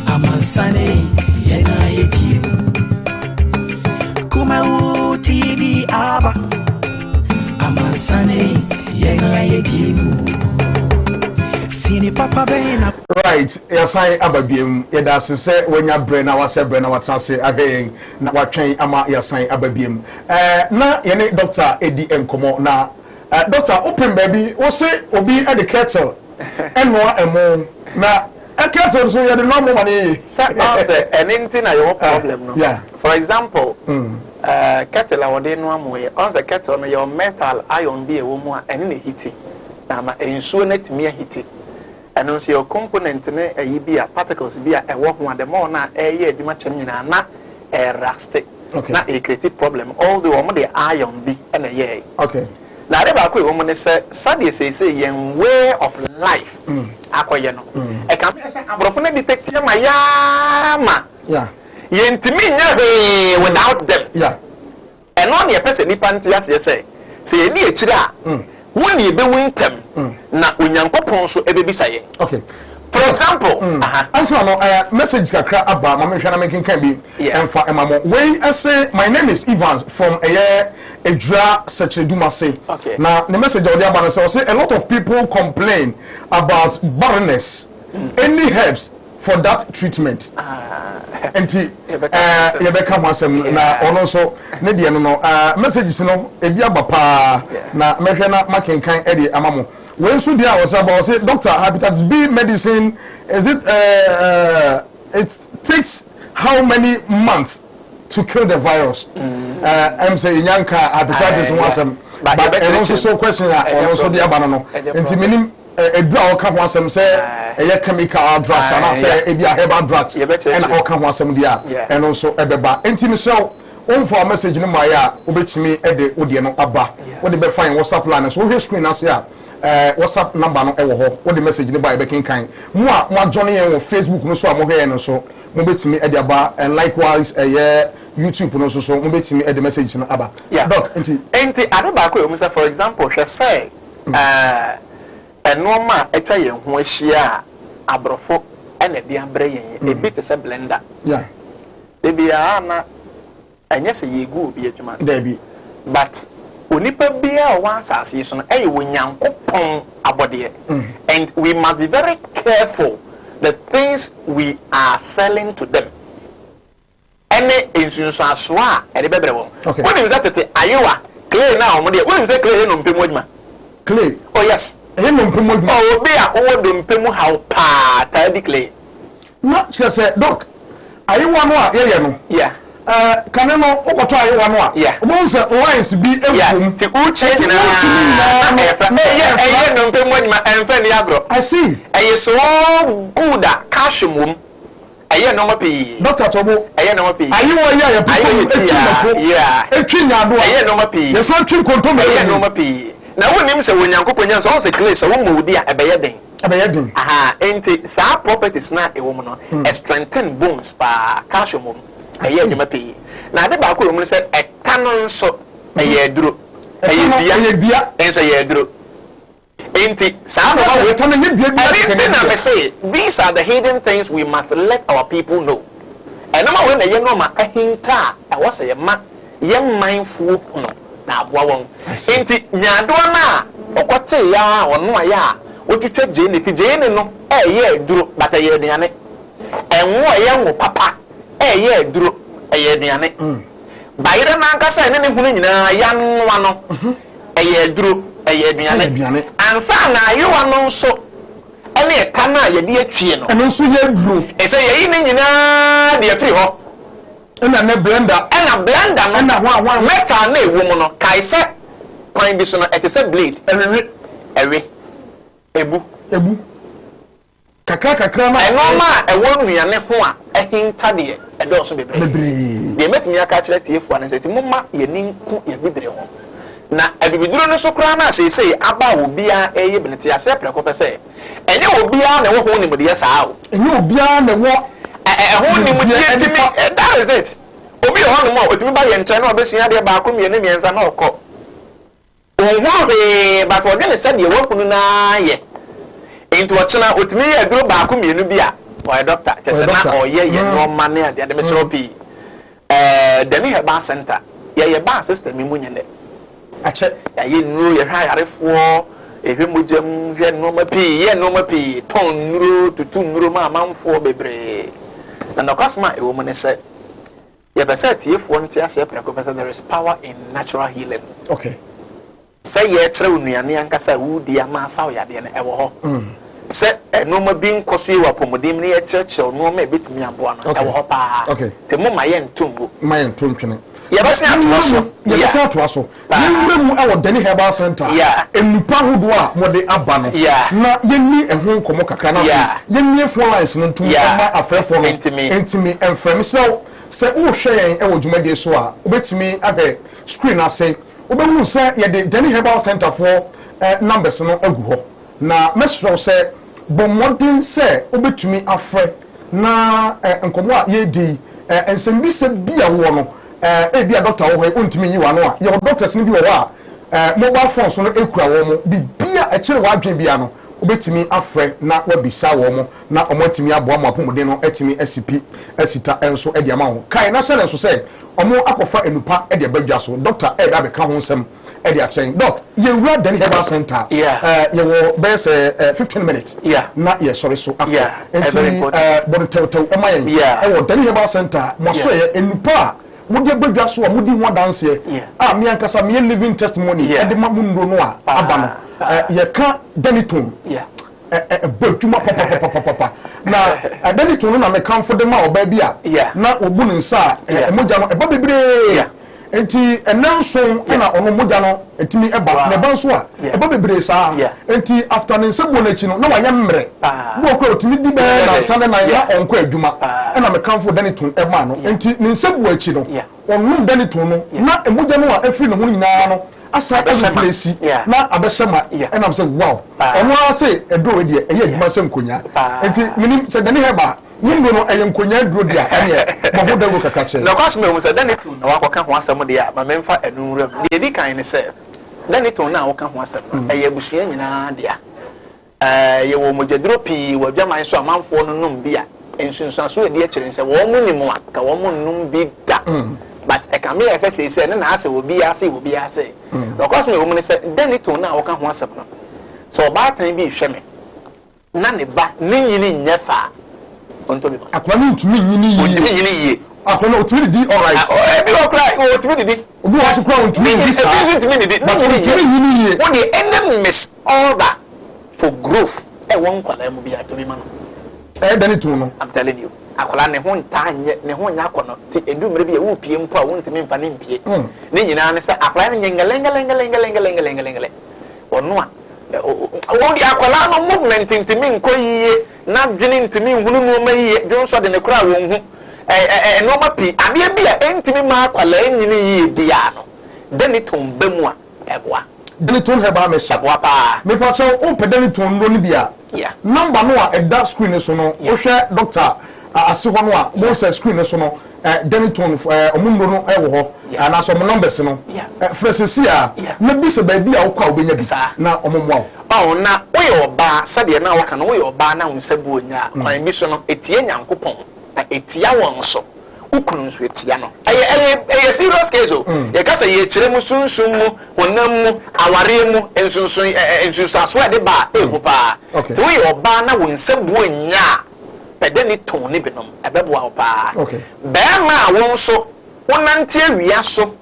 amansane yɛn ayɛ biem. Kumawu TV aba amansane yɛn ayɛ biem. Sini papa bɛn na. Right, yɛasan aba biom. Yɛda ase sɛ wanya berɛ na wasɛ berɛ na watena ase ahwɛ yɛn na watwɛn ama yɛasan aba biom. Eh, na yɛne dɔkta ɛdi nkɔmmɔ na eh, dɔkta wopem baabi wo se obi de kettle ɛnoa ɛmo na eh, kettle nso yɛde noa mo ma no yie. Sɛ ɔn sɛ ɛne nti na yɛwɔ problem no. Yeah. For example, eh, kettle a wɔde noa mo yɛ, ɔn sɛ kettle no yɛwɔ metal iron bi a ɛwɔ mu a ɛne na ɛhiti na ama nsuo no atumi ahiti. Ɛno nso yɛwɔ component ne ayi bi a particles bi a ɛwɔ ho a the more no a ɛreyɛ adwuma kyɛ no nyinaa na ɛruste na ɛrecreate problem although wɔn de iron bi na ɛyɛɛe. Na ade baako a ɛwɔ mu ne sɛ sɛdeɛ seesei yɛn way of life akɔyɛ no ɛkame ayɛ sɛ aborɔfo no detect yɛn ma yɛa ma yɛntumi nyɛ hwee without them. Ɛno na yɛpɛ sɛ nnipa nte aseɛ sɛ, sɛ yɛdi akyire a, wo na yɛbɛwu ntɛm, na Onyankopɔn nso bɛbisa yɛn. Okay. For example, aha. Ansa no, eh, message kakra aba, ma menhwɛ na menkenkan bi mfa mma mo. Wei ɛse, my name is Evans from ɛyɛ Ejura Sɛkyerɛdumase. Okay. Na ne message a ɔde aba no sɛ, ɔse, a lot of people complain about barrenness, any herbs for that treatment nti yɛbɛka ho asɛm na ɔno nso ne deɛ no no messages no ebi aba paa na mɛhwɛ na makenkan de ama mo wei nso deɛ a wɔsɛ aba wɔsɛ doctor hepatitis B medicine is it uh, it takes how many months to kill the virus ɛm sɛ yɛnya nka hepatitis ho asɛm but ɛno nso so question a ɔno nso de aba no no nti menim Aduru a ɔka ho asɛm sɛ ɛyɛ chemical drugs anaasɛ ebi a herbal drugs ɛna ɔka ho asɛm deɛ a, ɛno nso ɛbɛba. Enti mesrɛ wo, womfa wo message no mmaeɛ a, wobɛtumi de wo deɛ no aba. Wode bɛfa yɛn WhatsApp line no so. Wohwɛ screen no ase a, WhatsApp number no wɔ hɔ. Wode message no ba a, yɛbɛkenkan. Mo a moajoine yɛn wɔ Facebook no so a mohwɛ yɛn no nso, mobɛtumi de aba. And likewise, ɛyɛ YouTube no nso so, mobɛtumi de message no aba. Doc, nti. Enti ade baako a ɛwɔ mu sɛ, for example, hwɛ sɛ Nnoɔma a atwa yɛn ho ahyia a aborɔfo na ɛde abrɛ yɛn yi, ebi te sɛ blender. Da biara na ɛnyɛ sɛ yɛregu obi adwuma no. Dabi. But Onipa biara a ɔwɔ asase yi so no yɛ Onyankopɔn abɔdeɛ and we must be very careful the things we are selling to them ɛne nsunsuansoɔ a ɛde bɛbrɛ wɔn. Wonim sɛ tete ayewa, clay no a wɔde yɛ, wonim sɛ clay yɛ nnompe mu adwuma? Clay? Oh yes. Ɛyɛ nnompe mu adwuma? Oh, obi a wowɔ dompe mu haw paa taa di clay. Na kyerɛ sɛ doc, ayewa no a yɛyɛ no, Yeah. eh, kane no wokɔtɔ ayewa no a, Yeah. wobɛhu sɛ lines bi Yeah. wɔ mu. Nti wokyi Nti nyinaa wokyi ne nyinaa na no, ɛfra. na Ɛyɛ ɛfra. ɛyɛ nnompe mu adwuma, ɛmfa nni agorɔ. I see. Ɛyɛ so good a calcium wɔ mu. Ɛyɛ nneɛma pii. Doctor Tobo. Ɛyɛ nneɛma pii. Ayewa yi a yɛpotɔ mu Ayewa etwi mako, Yeah. etwi nyaadoa. Ɛyɛ nneɛma pii. Yɛsan twi nkontommire Ɛyɛ wɔ mu. nneɛma pii. Na wonnim sɛ Onyankopɔn nyansa, ɔhu sɛ clay sɛ womɔ wo di a ɛbɛyɛ den. Ɛbɛyɛ den. Ahaa, enti saa properties no a ɛwɔ mu no, ɛ strengthen bones paa, calcium wɔ mu, ɛyɛ adwuma pii. Na ade baako a ɛwɔ mu ne sɛ, ɛta no nso, ɛyɛ aduro. Ɛta no, Ɛyɛ dua, ɛyɛ dua. nso ɛyɛ aduro. Enti saa nnoɔma wei, Ɛta no ɛnyɛ dua biara ɛno kɛkɛ nti na na ɛyɛ me se, these are the hidden things we must let our people know. Nnoɔma wei na ɛyɛ nnoɔma ahinta a ɛwɔ sɛ yɛma yɛn manfoɔ hunu na aboa wɔn. Enti nyaadoa no a ɔkɔteeɛ ara a ɔnoaeɛ a ɔtwitwa gyeene ti, gyeene no ɛyɛ aduro but ɛyɛ aduane. Ɛngo a ɛyɛ ngo papa ɛyɛ aduro, ɛyɛ aduane. Bayerɛ no ankasa a ɛne ne hunu nyinaa yɛanoa no, ɛyɛ aduro, ɛyɛ aduane. Ansa na ayowa no nso ne ɛka no a yɛde atwie no. Ɛno nso yɛ aduro. Ɛsɛ yɛyi ne nyinaa de afiri hɔ. Ɛna ne blender. Ɛna blender no. Ɛna hwan hwan. Metal no a ɛwɔ mu no, kae sɛ kwan bi so no, ɛte sɛ blade. Ɛwewe. Ɛwe. Ɛbu. Ɛbu. Kakra kakra na. Nnoɔma a ɛwɔ nnuane ho a ahinta deɛ, ɛdɔɔso bebree. Bebree. Deɛ mɛtumi aka akyerɛ atiefoɔ ara ne sɛ, nti momma yɛn ani nku yɛn bibire ho. Na abibiduro no so koraa no a seesei aba a obiara reyɛ bi no, te aseɛ prɛko pɛ sɛ, ɛnyɛ obiara na ɛwɔ ho nimdeɛ saa o. Ɛnyɛ obiara na ɛwɔ Ɛho nimdeɛ nimdeɛ ɛde tumi, fa. that is it. Obi wɔ hɔnom a, ɔtumi ba yɛn nkyɛn na ɔbɛsua adeɛ baako, mmienu, mmiɛnsa na ɔkɔ. Ɔnhunu hwee but ɔdwene sɛ deɛ wahunu no ara yɛ. Nti ɔkyena ɔtumi yɛ aduro baako mmienu bi a, ɔyɛ doctor. Kyerɛ sɛ na ɔyɛ yɛ nnoɔma ne adeade. Mesrɛ wo pii. Ɛɛ Dani Herbal Centre, yɛyɛ baa system yi mu nyɛ nnɛ. Akyɛ. Yɛayɛ nnuro, yɛhwɛ ayarefoɔ, yɛhwɛ mogya mu, hwɛ nnoɔma pii, yɛ nnoɔma pii, tɔn nnuro, tutu nnuro ma amanfoɔ bebree. Na nɔkwasɛm a ɛwɔ mu ne sɛ, Yɛpɛ sɛ atiefoɔ nte aseɛ prɛko pɛ sɛ there is power in natural healing. Okay. Sɛ yɛrekyerɛ wo nnuane ankasa a woredi ama asa wo yadeɛ no, ɛwɔ hɔ. Sɛ nnoɔma bi nkɔ so yie wɔ apɔmuden mu na yɛkyerɛkyerɛ wo nnoɔma a ɛbɛtumi aboa no, ɛwɔ hɔ paa. Okay. Nti momma yɛnto ngu. Mma yɛnto ntwene. Yɛbɛsan atoa so. Yɛbɛsan atoa so. Yɛnwura mu wɔ Dani Herbal Centre nnupa ahodoɔ a mode aba no na yɛnni ɛho nkɔmmɔ kakra na afei yɛmmue phone lines no ntom mma afrɛfoɔ no ntumi mfrɛ. Mesrɛ wo, sɛ worehwɛ yɛn wɔ dwumadie so a, wobɛtumi ahwɛ screen no ase, wobɛhunu sɛ yɛde Dani Herbal Centre foɔ numbers no agu hɔ. Na mɛsrɛ wo sɛ bɔ mmɔden sɛ wobɛtumi afrɛ na nkɔmmɔ a yɛredi yi, nsɛmbisa bi a wowɔ no, ebia dɔkta wɔ hɔ yi, ontumi nyi w'ano a, yɛwɔ doctors no bi wɔ hɔ a mobile phones no kura wɔn, biribi a ɛkyere w'adwene biara no, wobɛtumi afrɛ na woabisa wɔn na wɔatumi aboa ma w'apɔmuden no atumi asi pi asi ta nso de ama wo. Kae na hyɛ no nso sɛ wɔakɔfa nnupa de aba dwa so, dɔkta reba abɛka ho nsɛm de akyerɛ yɛn. Doc, yɛwura Dani Herbal Centre a, yɛwɔ bɛyɛ sɛ 15 minutes na yɛsɔre so akɔ. Nti bɔ no tɛwtɛw ma yɛn wɔ Dani Herbal Centre a, mo asoɛeɛ, nnupa a mode aba dwa so a modi ho adanseɛ a me ankasa meyɛ living testimony de ma mo nnuro no a aba no. Yɛka Daniton, ɛbɔ adwuma papapapapapa. Na Daniton no na mekamfo de ma ɔbaa bi a na wɔbu ne nsa a mogya no ɛba bebree. Enti nnanson na ɔno mogya no tumi ba, na ɛba nso a, ɛba bebree saa. Enti after ne nsa buo no akyi no, na wayɛ mmerɛ. Bi wɔ koraa a ɔtumi di bɛyɛ nnansa ne nan na ɔnkɔ adwuma. Ɛna mekamfoo Daniton maa no. Enti ne nsa buo akyi no, ɔnom Daniton no, na mogya no a afiri ne ho no nyinaa no asan areplesi na abɛhyɛ ma. Ɛna mesɛ wow, ɔno ara se aduro wei deɛ ɛyɛ adwuma sɛ nkonyaa. Enti menim sɛ Dani Herbal Wo nnuro no, ɛyɛ nkonyaa aduro deɛ a, ɛneɛ bɔ ho dawuro kakra kyerɛ yɛn. Nokwasɛm a ɛwɔ mu sɛ, Danitone na woakɔka ho asɛm deɛ a, ma memfa ɛno nwura mu. Deɛ ɛdi kan ne sɛ, Danitone no a woka ho asɛm no, ɛyɛ abusua nyinaa dea. Yɛwɔ mogyaduro pii wɔ adwaman so a amanfoɔ no nom bi a, nsunsuansoɔ a ɛdi akyire ne sɛ, wɔn nim a, anka wɔn nnom bi da. But ɛkame yɛ sɛ seesei no na asɛ obiara se obiara se. Nokwasɛm a ɛwɔ mu ne sɛ, Denton no a woka ho asɛm no, sɛ ɔbaatan bi rehwɛ me na ne ba ne nyini nyɛ fɛ a, ɔntɔ bi ma no. Akwadaa no ntumi nyini yie. Ɔntumi nyini yie. Akwadaa no ɔtumi didi alright. Ebi wɔ koraa ɔtumi didi. Obi wɔ hɔ nso koraa ɔntumi ndidi saa. Ebi nso ntumi ndidi. But ɔntumi nyini yie. Wo deɛ any misorder for growth ɛwɔ nkwadaa mu biara tɔ bi ma no. Ɛyɛ dɛ ne too no. I'm telling you. Akwadaa ne ho ntaa nyɛ ne ho nyɛ akɔnɔ nti ɛdu mmerɛ bi a worepie mpo a wontumi mfa no mpie. Ne nyinaa ne sɛ akwadaa no nyɛ ngɛlɛngɛlɛngɛlɛngɛlɛngɛlɛngɛlɛ. Ɔno a wo deɛ akwadaa no movement ntumi nkɔ yie, n'adwene ntumi nhunu nneɛma yie, dwonsɔ de ne koraa wɔnhu. Ɛ ɛ nneɛma pii, adeɛ bi a ɛntumi mma akwadaa nyini yie biara no, Denitone ba mu a, ɛboa. Denitone herbal mixture. Ɛboa paa. Mepakyɛw wopɛ Denitone nnuro no bi a, Yeah. number no a ɛda screen no so no, wohwɛ doctor ase hɔ no a, wobɛhu sɛ screen no so no, Denitone wɔn nnuro no wɔ hɔ, anaasɛ wɔn numbers no. Frɛ seesei ara na bisa baabi a wokɔ a wobɛnya bi na wɔmmoa wo. Oh, na woyɛ ɔbaa, sɛdeɛ na woka no, woyɛ ɔbaa na wo nsa bu onyaa a, kwan bi so no, ɛtia Nyankopɔn, na ɛtia wɔn nso. Wo kunu nso ɛtia no. Ɛyɛ, ɛyɛ, ɛyɛ serious case o. Yɛka sɛ yɛkyerɛ mu sunsum mu, honam mu, awareɛ mu, nsonsonoe, ɛ, ɛ, nsunsuansoɔ a ɛde ba a, ɛhu paa. Nti woyɛ ɔbaa na wo nsa bu onyaa a, pɛ dɛ ne tɔn ne binom, ɛbɛboa wo paa. Barima a wo nso wonante awia so,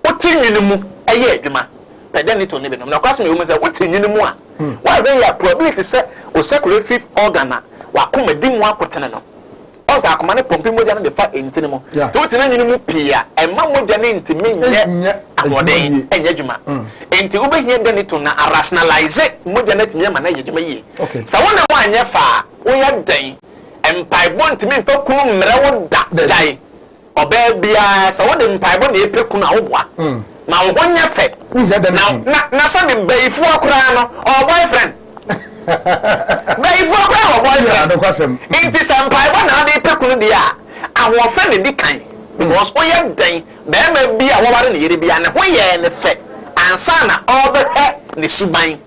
wote nwunu mu yɛ adwuma, pɛ dɛ ne tɔn ne binom. Nokwasɛm a ɛwɔ mu ne sɛ, wote nwunu mu a, woanhwɛ yie a, probability sɛ wo circulatory organ a w'akoma di mu akotene no, ɔn sɛ akoma no pɔmpe mogya no de fa ntini mu. Nti wotena nwunu mu pii a, ɛmma mogya no ntumi nyɛ ahoɔden, nyɛ adwuma. Nti wobɛhia dɛ ne tɔn na arationalise mogya no atumi ama no ayɛ adwuma yie. Sɛ wo ne ho anyɛ fɛ a, Woyɛ dɛn? Mpaebɔ ntumi mfa kunu mmrɛ wo da. Gyae. Ɔbaa biara, sɛ wode mpaebɔ na ɛpɛ kunu a, woboa. Ma wo ho nyɛ fɛ. Na, na, na sɛbe bayifoɔ koraa no, ɔwɔ boyfriend. Bayifoɔ koraa wɔ boyfriend. Nti sɛ mpaebɔ na wode repɛ kunu deɛ a, ahoɔfɛ na ɛdi kan. Because woyɛ dɛn? Barima bi a waware ne yere biara, ne ho yɛɛ no fɛ ansa na ɔrebɛhwɛ ne suban.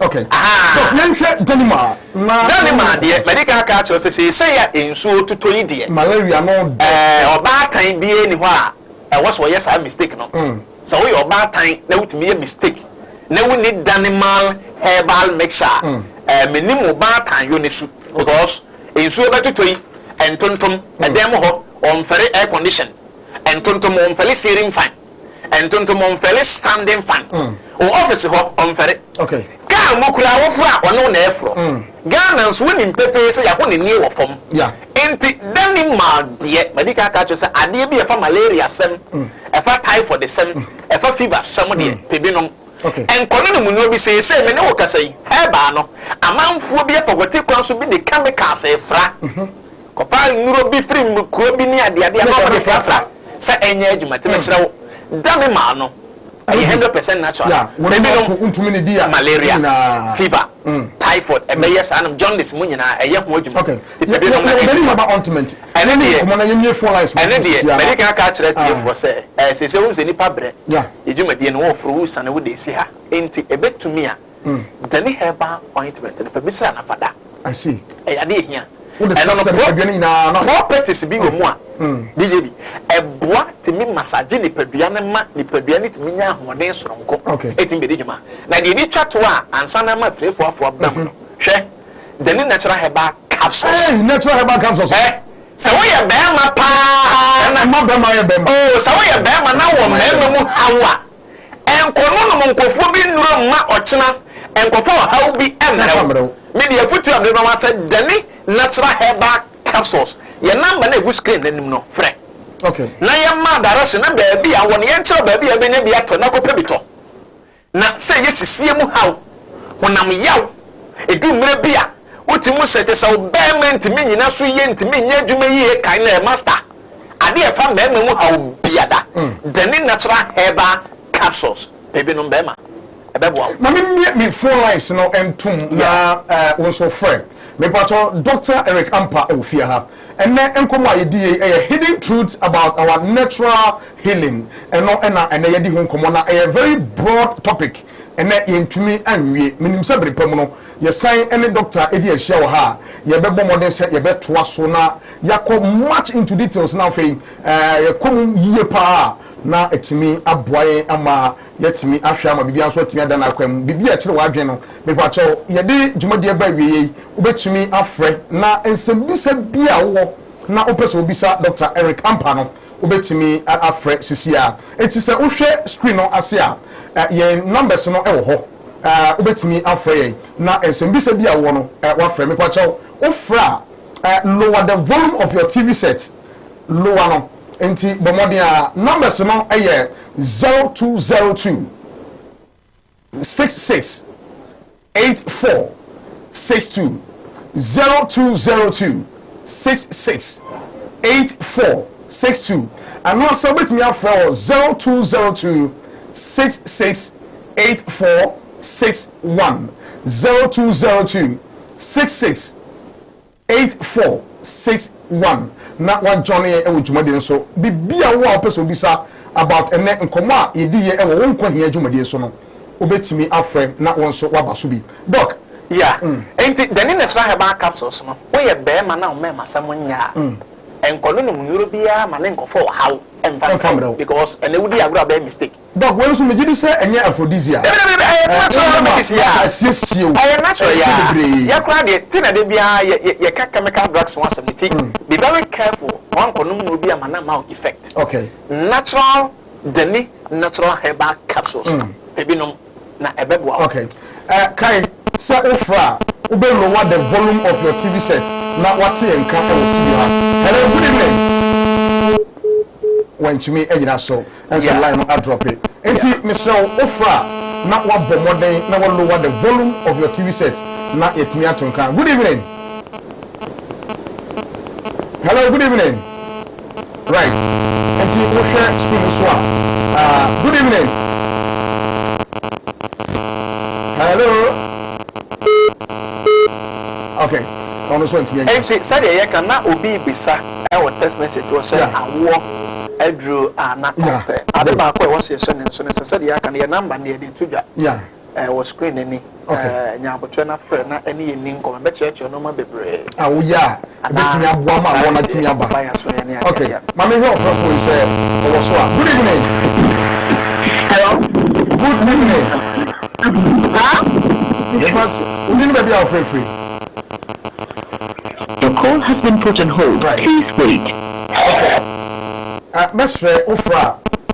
Okay. Ahaa. Doc, yɛnhwɛ Denima na. Denima deɛ, madi kan aka akyerɛ wo sɛ seesei a nsuo totɔ yi deɛ. Malaria no dɔɔso. Ɛɛ, ɔbaatan biara nni hɔ a ɛwɔ sɛ ɔyɛ saa mistake no. Sɛ woyɛ ɔbaatan na wotumi yɛ mistake na wonni Danimal herbal mixture a, ɛɛ, mennim wo baatan yɔ no su. Because nsuo bɛtotɔ yi, ntontom, ɛdan mu hɔ, wɔmfɛre air condition, ntontom, wɔmfɛre ceiling fan. Ntontom ɔnfɛre standing fan. Wɔ office hɔ ɔnfɛre. Car mu koraa woforo a ɔne wo na ɛforo. Ghana nso wonim pefee sɛ yɛaho ne nie wɔ fam. Nti Danimal deɛ madi kan aka akyerɛ sɛ adeɛ bi a ɛfa malaria sɛm, ɛfa typhoid sɛm, ɛfa fever sɛm deɛ pɛ bi nom. Nkɔ no nom nnuro bi seesei me ne wo kasa yi herbal no amanfoɔ bi afa kwati kwan so bi de chemicals refra. Kɔfa nnuro bi firi kuro bi ne adeade a na wɔde frafra sɛ ɛnyɛ adwuma nti mesrɛ wo da me maa no ɛyɛ 100% natural ebinom malaria fever typhoid ɛbɛyɛ saa nom jaundice mu nyinaa ɛyɛ ho adwuma nti pɛ binom na ɛdi ɛne deɛ ɛne deɛ mɛde kan aka akyerɛ atiefoɔ sɛ ɛɛ sɛ sɛ wohu sɛ nipa brɛ yɛ dwumadie no wɔforo wosane wode si ha nti ɛbɛtumi a Dani herbal ointment no fa bi sra na fa da. I see. Ɛyɛ ade ehia. Wode Ɛno no srasra nipadua no nyinaa na. Properties bi wɔ mu a DJ bi ɛboa tumi massage nipadua no ma nipadua no tumi nya ahoɔden soronko. Okay. Ɛtumi bɛdi dwuma. Na deɛ ɛdi twa to a ansa na ama afirefoɔ afo aba mu no, hwɛ Dani natural herbal capsules. Hey, natural herbal capsules. Ɛ sɛ woyɛ bɛrima paa na. Ɛma bɛrima yɛ bɛrima. Oh, sɛ woyɛ bɛrima na wɔ mmarima mu haw a. Nkɔnonom nkurɔfoɔ bi nnuro mma ɔkyena nkɔfa ɔhaw bi mmrɛ wo. Me deɛ afotuo a mede bɛma sɛ Dani Natural Herbal Capsules, yɛn number no a ɛgu screen no anim no, frɛ na yɛmma direction na baabi a wɔ no yɛnkyerɛ wo baabi a wobɛnya bi atɔ na kɔpɛ bi tɔ. Na sɛ ɛyɛ sisie mu haw, honam yaw, ɛdu mmerɛ bi a wotumi hu sɛ kyerɛ sɛ wo barima ntumi nnyina so yie, ntumi nyɛ adwuma yie kan na ɛyɛ master. Ade a ɛfa mmarima mu haw biada, Dani Natural Herbal Capsules, pɛ bi nom barima, ɛbɛboa wo. Ma me mmue me phone lines no ntom na wo nso frɛ. Mepakyɛw, Doctor Eric Ampah wɔ fie ha. Ɛnnɛ nkɔmmɔ a yɛdi yei yɛ Hidden Truths About Our Natural Healing. Ɛno na ɛnnɛ yɛadi ho nkɔmmɔ na ɛyɛ very broad topic. Ɛnnɛ yɛntumi anwie. Menim sɛ bere pa mu no, yɛsan ne dɔkta di ahyia wɔ ha a, yɛbɛbɔ mmɔden sɛ yɛbɛtoa so na yɛakɔ much into details na afei yɛkɔ mu yie paa na atumi aboa yɛn ama yɛatumi ahwɛ ama biribiara nso atumi ada n'akwan mu. Biribi a ɛkyere w'adwene no, mepakyɛw, yɛde dwumadie ba awieeɛ yi, wobɛtumi afrɛ na nsɛmbisa bi a wowɔ na wopɛ sɛ wobisa Dɔkta Eric Ampah no, Wobɛtumi afrɛ sisi ara. Enti sɛ wohwɛ screen no ase a, yɛn numbers no wɔ hɔ. Wobɛtumi afrɛ yɛn na nsɛmbisa bi a wowɔ no, woafrɛ. Mepakyɛw, wofrɛ a, lower the volume of your TV set. Lower no. Enti bɔ mmɔden ara. Numbers no yɛ 0202. 66 84 62 0202 66 84 62 anaasɛ wobɛtumi afrɛ wɔ 0202 66 84 61 0202 66 8461 na wa join yɛn wɔ dwumadie no so. Biribi a wowɔ a wopɛ sɛ wobisa about ɛnnɛ nkɔmmɔ a yɛdiiɛ wɔ Wo Nkwa Hia dwumadie so no, wobɛtumi afrɛ na wo nso woaba so bi. Doc. Yeah, enti Dani Natural Herbal Capsules no, woyɛ barima na wo mmarimasɛm nyɛ a, nkɔnonom nnuro biara ma ne nkɔfa ɔhaw mfa mmerɛ wo because ɛnnɛ wodi agorɔ a wobɛyɛ mistake. Doc, wei nso megye di sɛ ɛnyɛ aphrodisiac. Dabi dabi dabi, ɛyɛ natural remedies yeah. Asiesie wo. Ɛyɛ natural Ɛyɛ yeah. bebree. Yɛ koraa deɛ, ti na da biara yɛ yɛ yɛka chemical drugs ho asɛm nti, be very careful na wankɔnom nnuro bi ama no amma wo effect. Okay. Natural Dani natural herbal capsules no, pɛ bi nom na ɛbɛboa wo. Okay. Eh, kae sɛ wofrɛ a, wobɛ lower the volume of your TV set na woate yɛn nka wɔ studio ha. Hello, good evening. Wantumi anyina so. Ɛnsɛ line no adrɔpe. Enti mesrɛ wo, wofrɛ a na woabɔ mmɔden na wo lower the volume of your TV set na yɛatumi ato nka. Good evening. Hello, good evening. Right. Enti wohwɛ screen no so a, uh, good evening. Hello. Okay. Ɔno nso antumi anyina so. Enti sɛdeɛ yɛka na obi rebisa wɔ text message hɔ sɛ awoɔ aduro a na ɔmpɛ. Ade baako a ɛwɔ sɛ yɛhyɛ ne nso ne sɛ, sɛdeɛ yɛaka no, yɛn number no yɛde reto dwa wɔ screen no ani. Nya aboterɛ na frɛ na ɛne yɛn nni nkɔmmɔ. Ɛbɛkyerɛkyerɛ nneɛma bebree. A woyɛ a ɛbɛtumi aboa ma awoɔ no atumi aba. Okay, ma menhwɛ ɔfrɛfoɔ yi sɛ ɔwɔ so a. Good evening. Hello. Good evening. Huh? Wo din ne baabi a wofrɛ firi? Your call has been put on hold. Right. Please wait. Okay. Mɛsrɛ wo frɛ a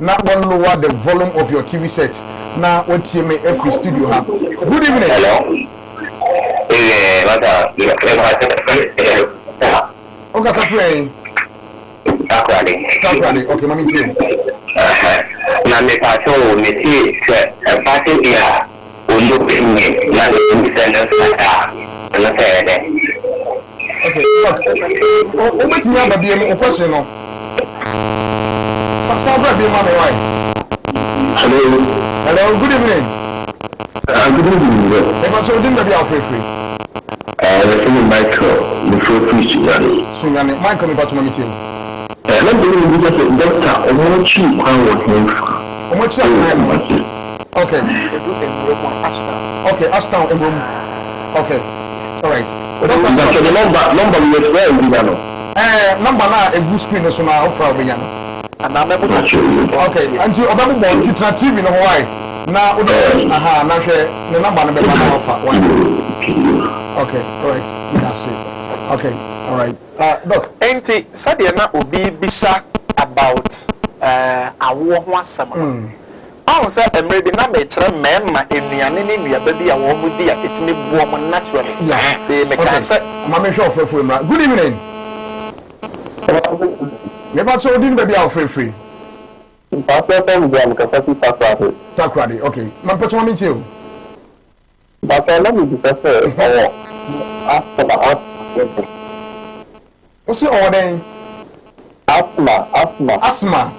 na wa lower the volume of your TV set na watie me afiri studio ha. Good evening. Hello. Evening, masa. Wokasa firi ɛn? Takoradi. Takoradi, okay, ma mentie wo. Na mepakyɛ o, mese sɛ ɛba sɛ bi a ɔmu bɛnye na menim sɛ ne mfata a, ɛno sɛ ɛyɛ dɛn? Okay, doc, wobɛtumi aba bie mu, wo question no. San bra bie mu ma me, why? Hello. Hello, good evening. Good evening, bro. Mepakyɛ wo din baabi a wofrɛ firi? Yɛfrɛ me Michael, mefrɛ firi Sunyani. Sunyani, Michael mepakyɛ ma metie wo. Na mpɛ sɛ mebisa sɛ doctor ɔmo akyiri kwan wɔ henfa Ɔmo akyiri ɛwɔ akwan no Kumasi? Okay. Edu Mmrom a, Ashtown. Okay, Ashtown Mmrom. Okay, alright. Doctor sɛ. Mpakyɛ ne number number no yɛfrɛ a wobenya no? Ɛɛ number no a egu screen no so no a wofrɛ a wobenya no. Anaa mɛbobɔ nti Okay, ɔntie. nti ɔbɛbobɔ nti tena TV no ho wai na wode aha na hwɛ ne number no bɛba na wafa wai. Okay, alright, medase. Okay, alright. Ah, Doc. Enti sɛdeɛ na obi rebisa about eh, awoɔ ho asɛm no, woahu sɛ mmerɛ bi na mekyerɛ mmarima nnuane ne nnuaba bi a wɔn di a ɛtumi boa wɔn naturally. Yeah. Nti mekaa Okay. sɛ. Ma menhwɛ ɔfrɛfoɔ yi mmra. Good evening. Mepa kyɛw, wo din ne baabi a wofrɛ firi? Mpakyɛw fɛm gua mekasa fi Takoradi. Takoradi, okay. Ma mpakyɛw ma mentie o. Mpakyɛw na mebisa sɛ ɔwɔ asthma asthma ne bi. Wose ɔwɔ dɛn? Asthma asthma. Asthma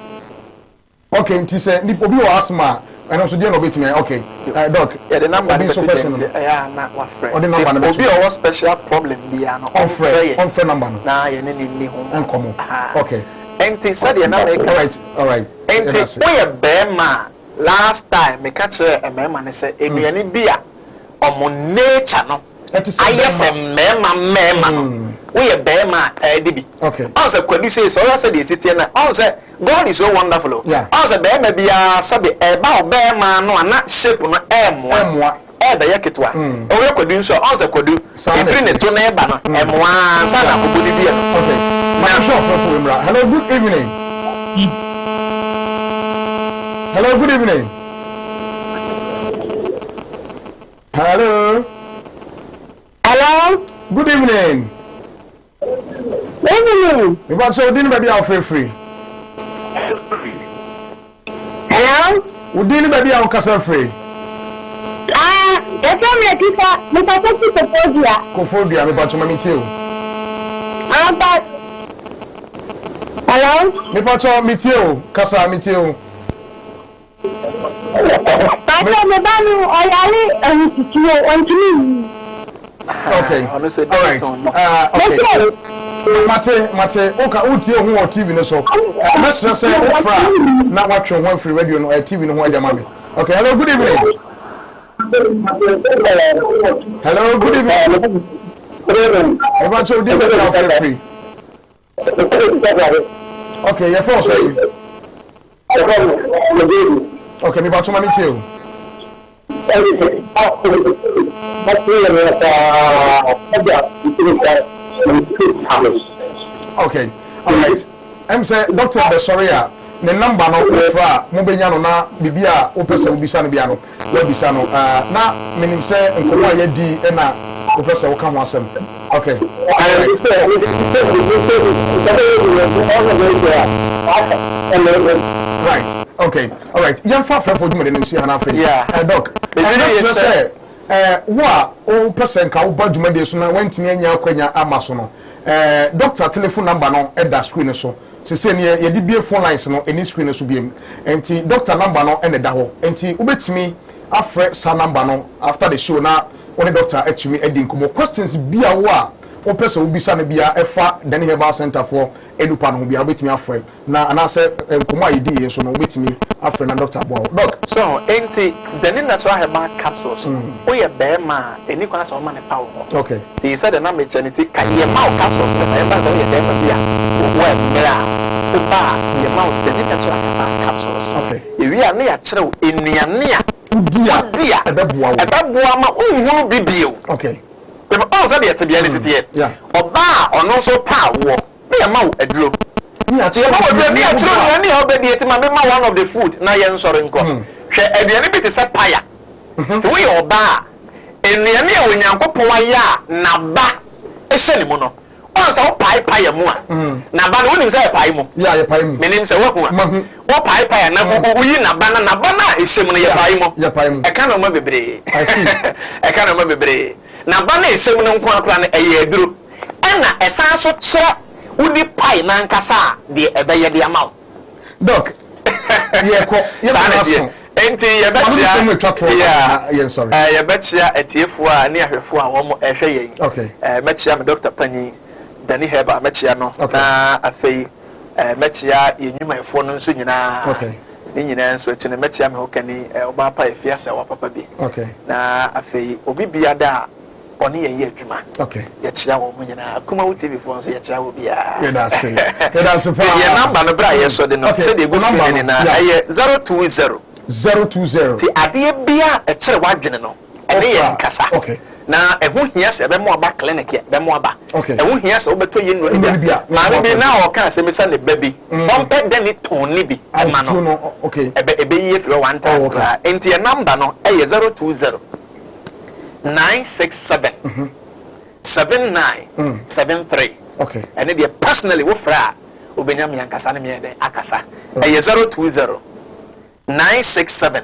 okay nti sɛ nipa obi wɔ asthma a ɛno nso deɛ na ɔbɛtumi ayɛ okay eh, doc. Yɛde number no Obi nso bɛto dwa question nti no. ɛyɛ a na wafrɛ. Ɔde Nti number no bɛto obi a ɔwɔ special problem biara no Ɔmfrɛ ɔmfrɛ yɛn ɔmfrɛ number no. na yɛne no nni ho nkɔmmɔ. Nkɔmmɔ Ahaa. okay. Nti sɛdeɛ na meka no. Alright alright Nti yɛda ase. woyɛ barima a. Last time meka kyerɛɛ mmarima no sɛ nnuane bi a wɔn nature no ayɛ sɛ mmarima mmarima no, woyɛ barima a taa di bi. Ɔn sɛ Kwadu sei sɛ ɔhwɛ sɛdeɛ ɛsi teɛ no a, ɔn sɛ God is so wonderful o. Ɔn sɛ barima biara sɛbe ɛba wo barima ano a na shape no ɛmmoa, ɛɛbɛyɛ ketewa. Wohwɛ Kwadu nso a, ɔn sɛ Kwadu ɛfiri ne to no reba no ɛmmoa ansa na akɔbɔ ne dua no. Na Hello, good evening. Hello, good evening. Hello. Hello. Good evening. Evening. Mepa sɛ wodin baabi a wofrɛfiri. Hello. Wodin ne baabi a wokasa firi. Ah, yɛfrɛ me Latifa, mekasa fi Kofodua. Kofodua, mepa kyɛ ma metie o. Ah, but Hello. Mepa kyɛ metie o, kasa metie o. Pastor me ba no ɔyare ahututuo ɔntumi nyi. Okay. All right. Okay. Mate mate woka wotie ho wɔ TV no so. Mɛsrɛ sɛ wofra na watwe ho afiri radio no TV no ho ɛde ama me. Okay. Hello, good evening. Hello, good evening. Mepa kyɛ wodin baabi a wofrɛ firi. Okay, yɛfrɛ wo sɛ yi. Okay, mepa kyɛ ma me tie o. Okay, all right. Ɛm sɛ doctor bɛsɔre a ne number no wofrɛ a mobɛnya no na biribi a wopɛ sɛ wobisa no bia no woabisa no. Na menim sɛ nkɔmmɔ a yɛadi na wopɛ sɛ woka ho asɛm. Okay, all right. Right, okay, all right. Yɛmfa afrɛfoɔ dwumadi no nsi ha no afei. Doc, ɛnɛ srɛ sɛ wo a wopɛ sɛ nka woba dwumadie so na woantumi anya akwanya ama so no, doctor telephone number no da screen no so. Sesei neɛ yɛde bue phone lines no ɛni screen no so biom. Nti doctor number no na ɛda hɔ. Nti wobɛtumi afrɛ saa number no after the show na wo ne doctor atumi adi nkɔmmɔ. Questions bi a wo a wopɛ sɛ wobisa no biara ɛfa Dani Herbal Centre foɔ adupa no ho biara wobɛtumi afrɛ na anaasɛ nkɔmmɔ a yɛdi yei nso no wobɛtumi afrɛ na doctor aboa wo. Doc. So enti Dani Natural Herbal Capsules no woyɛ barima a ɛnni kwan sɛ woma no pa wo ho. Okay. Nti sɛdeɛ na mekyerɛ no nti ka yɛma wo capsules no saa yɛmfa no sɛ woyɛ barima bi a wo ho ɛmmerɛ a woba a yɛma wo Dani Natural Herbal Capsules. Okay. Yɛwie a na yɛakyerɛ wo nnuane a Wodi a wodi a ɛbɛboa wo. ɛbɛboa ma wonhunu bi bio. Okay. Mema woahu sɛdeɛ tebea no si teɛ. Yeah. Ɔbaa a ɔno nso pɛ awoɔ na yɛma wo aduro. Ne yɛakyerɛ Yɛma wo aduro ne wo yɛakyerɛ aduane nnuane a wobɛdi enti ma memma one of the food na yɛnsɔre nkɔ. Hwɛ aduane bi te sɛ paya. Nti woyɛ ɔbaa a, nnuane a Onyankopɔn ayɛ a n'aba hyɛ ne mu no, woahu sɛ wopae paya mu a, n'aba no wonim sɛ ɛpae mu? Yeah, yɛpae mu. Menim sɛ woahu a. Mahu. Wopae paya na woyi n'aba no, n'aba no a ɛhyɛ mu no yɛpae mu. Yɛpae mu. Ɛka nnoɔma bebree. I see. Ɛka nnoɔma bebree. N'aba no a ɛhyɛ mu no nko ara koraa no, ɛyɛ aduro. Ɛna ɛsan nso kyerɛ wodi pae no ankasa a, deɛ ɛbɛyɛ de ama wo. Doc, yɛkɔ, yɛn Saa na nyinaa ɛteɛ. so. Enti Fa no yɛbɛkyea, nsɛm atwa toɔ yeah, na yɛn sɔre. eh, yɛbɛkyea atiefoɔ a ne ahwɛfoɔ a wɔn ɛhwɛ yɛn. Okay. Eh, mɛkyea me dɔkta panyin, Danny Herbal, mɛkyea no. Okay. Na afei, eh, mɛkyea yɛn nnwumayɛfoɔ no nso nyinaa. Okay. Ne nyinaa nso akyi no, mɛkyea me hokani, eh, ɔbaa pa Afia Asawa papa bi. Okay. Na afei, obi biada a ɔne yɛn yɛ adwuma. Okay. Yɛkyea wɔn nyinaa. Kumawu TV foɔ nso yɛkyea wɔ biara. Yɛda ase. Yɛda ase paa. Yɛn namba no bere a yɛsɔ de no Okay. sɛdeɛ egu screen Number no no, nyinaa yeah. ɛyɛ 020. 020. Ti adeɛ bia a ɛkyerɛ w'adwene no ɛne yɛn Ɔfa. nkasa. Okay. Na ɛho hia sɛ ɛbɛmo aba clinic a ɛbɛmo aba. Okay. Ɛho hia sɛ wobɛtɔ yɛn nnuro no Nnuro no bi bi a. a, Maame bi na na ɔka asɛm bi sɛ ne ba bi ɔmpɛ dɛ ne tɔn ne bi ɛma Ahotutuo no. no, okay. Ɛbɛ ɛbɛyi afiri hɔ one time Oh, okay. koraa. Nti yɛn namba no ɛyɛ 020 967 79 73. Okay. Ɛne deɛ personally wofrɛ a wobɛnya me ankasa ne meɛ dɛn akasa. Ɛyɛ 020 967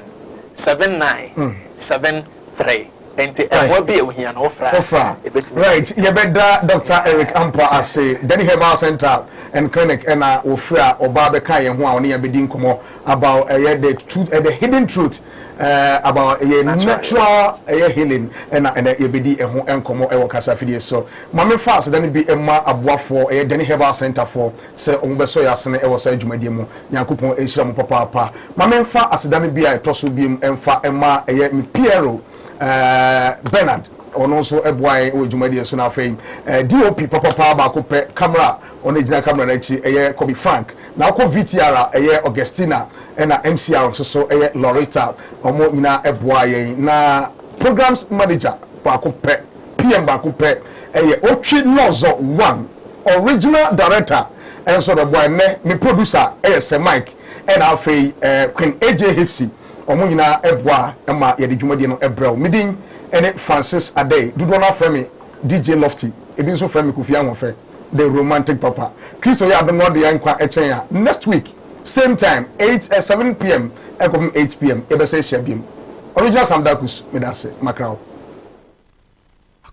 79 73. Nti ɛboa bi a ohia no wofra a ebetumi. Right, yɛbɛda Doctor Eric Ampah ase, Danny Herbal Centre and Clinic ɛna wɔfiri a ɔbaa bɛka yɛn ho a ɔne yɛn bɛdi nkɔmmɔ about ɛyɛ the truth, the hidden truth about ɛyɛ natural ɛyɛ healing ɛna ɛnɛ yɛbɛdi ɛho nkɔmmɔ ɛwɔ kasafidie so. Ma memfa aseda no bi mma aboafoɔ ɛyɛ Danny Herbal Centre foɔ sɛ wɔn bɛsɔ yɛn asene ɛwɔ saa dwumadie mu. Nyankopɔn nhyira mo papaapa. Ma memfa aseda no bi a ɛtɔ so biom mfa mma ɛyɛ me Piero eh, Bernard, ɔno nso boa yɛn wɔ dwumadie so, na afei eh, DOP papapa baako pɛ, camera, ɔno gyina camera no akyi ɛyɛ Kobe Frank, na wokɔ VTR a ɛyɛ Augustina, ɛna MCR nso so ɛyɛ Loretta, wɔn nyinaa boa yɛn, na programs manager baako pɛ, PM baako pɛ ɛyɛ Otwi Nɔzɔ One, original director nso bɛboa ɛnnɛ, me producer ɛyɛ Sir Mike, ɛna afei eh, Queen AJ Hipsy, wɔn nyinaa boa ma yɛde dwumadie no brɛ wo. Me din ne Francis Adei, dodoɔ no ara frɛ me DJ Lofty, ebi nso frɛ me Kofi Ahoɔfɛ, the romantic papa. Kristo yɛ adom na ɔde yɛn nkwa kyɛn a, next week same time, 8, eh, 7 pm ɛkɔpem 8 pm yɛbɛsan ahyia biom. Original Sam Dakus, meda ase, makra wo.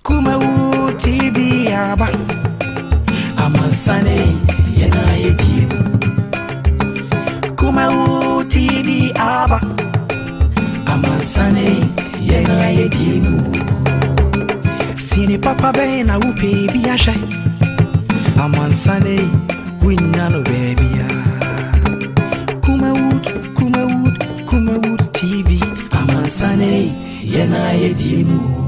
Kumawu TV aba amansane yɛn ayɛ bie mu. Kumawu TV aba amansane yɛn ayɛ bie mu. Sini papa bɛn na wopɛ bi ahwɛ amansane wonya no baabia. Kumawood, Kumawood, Kumawood TV amansane yɛn ayɛ die mu.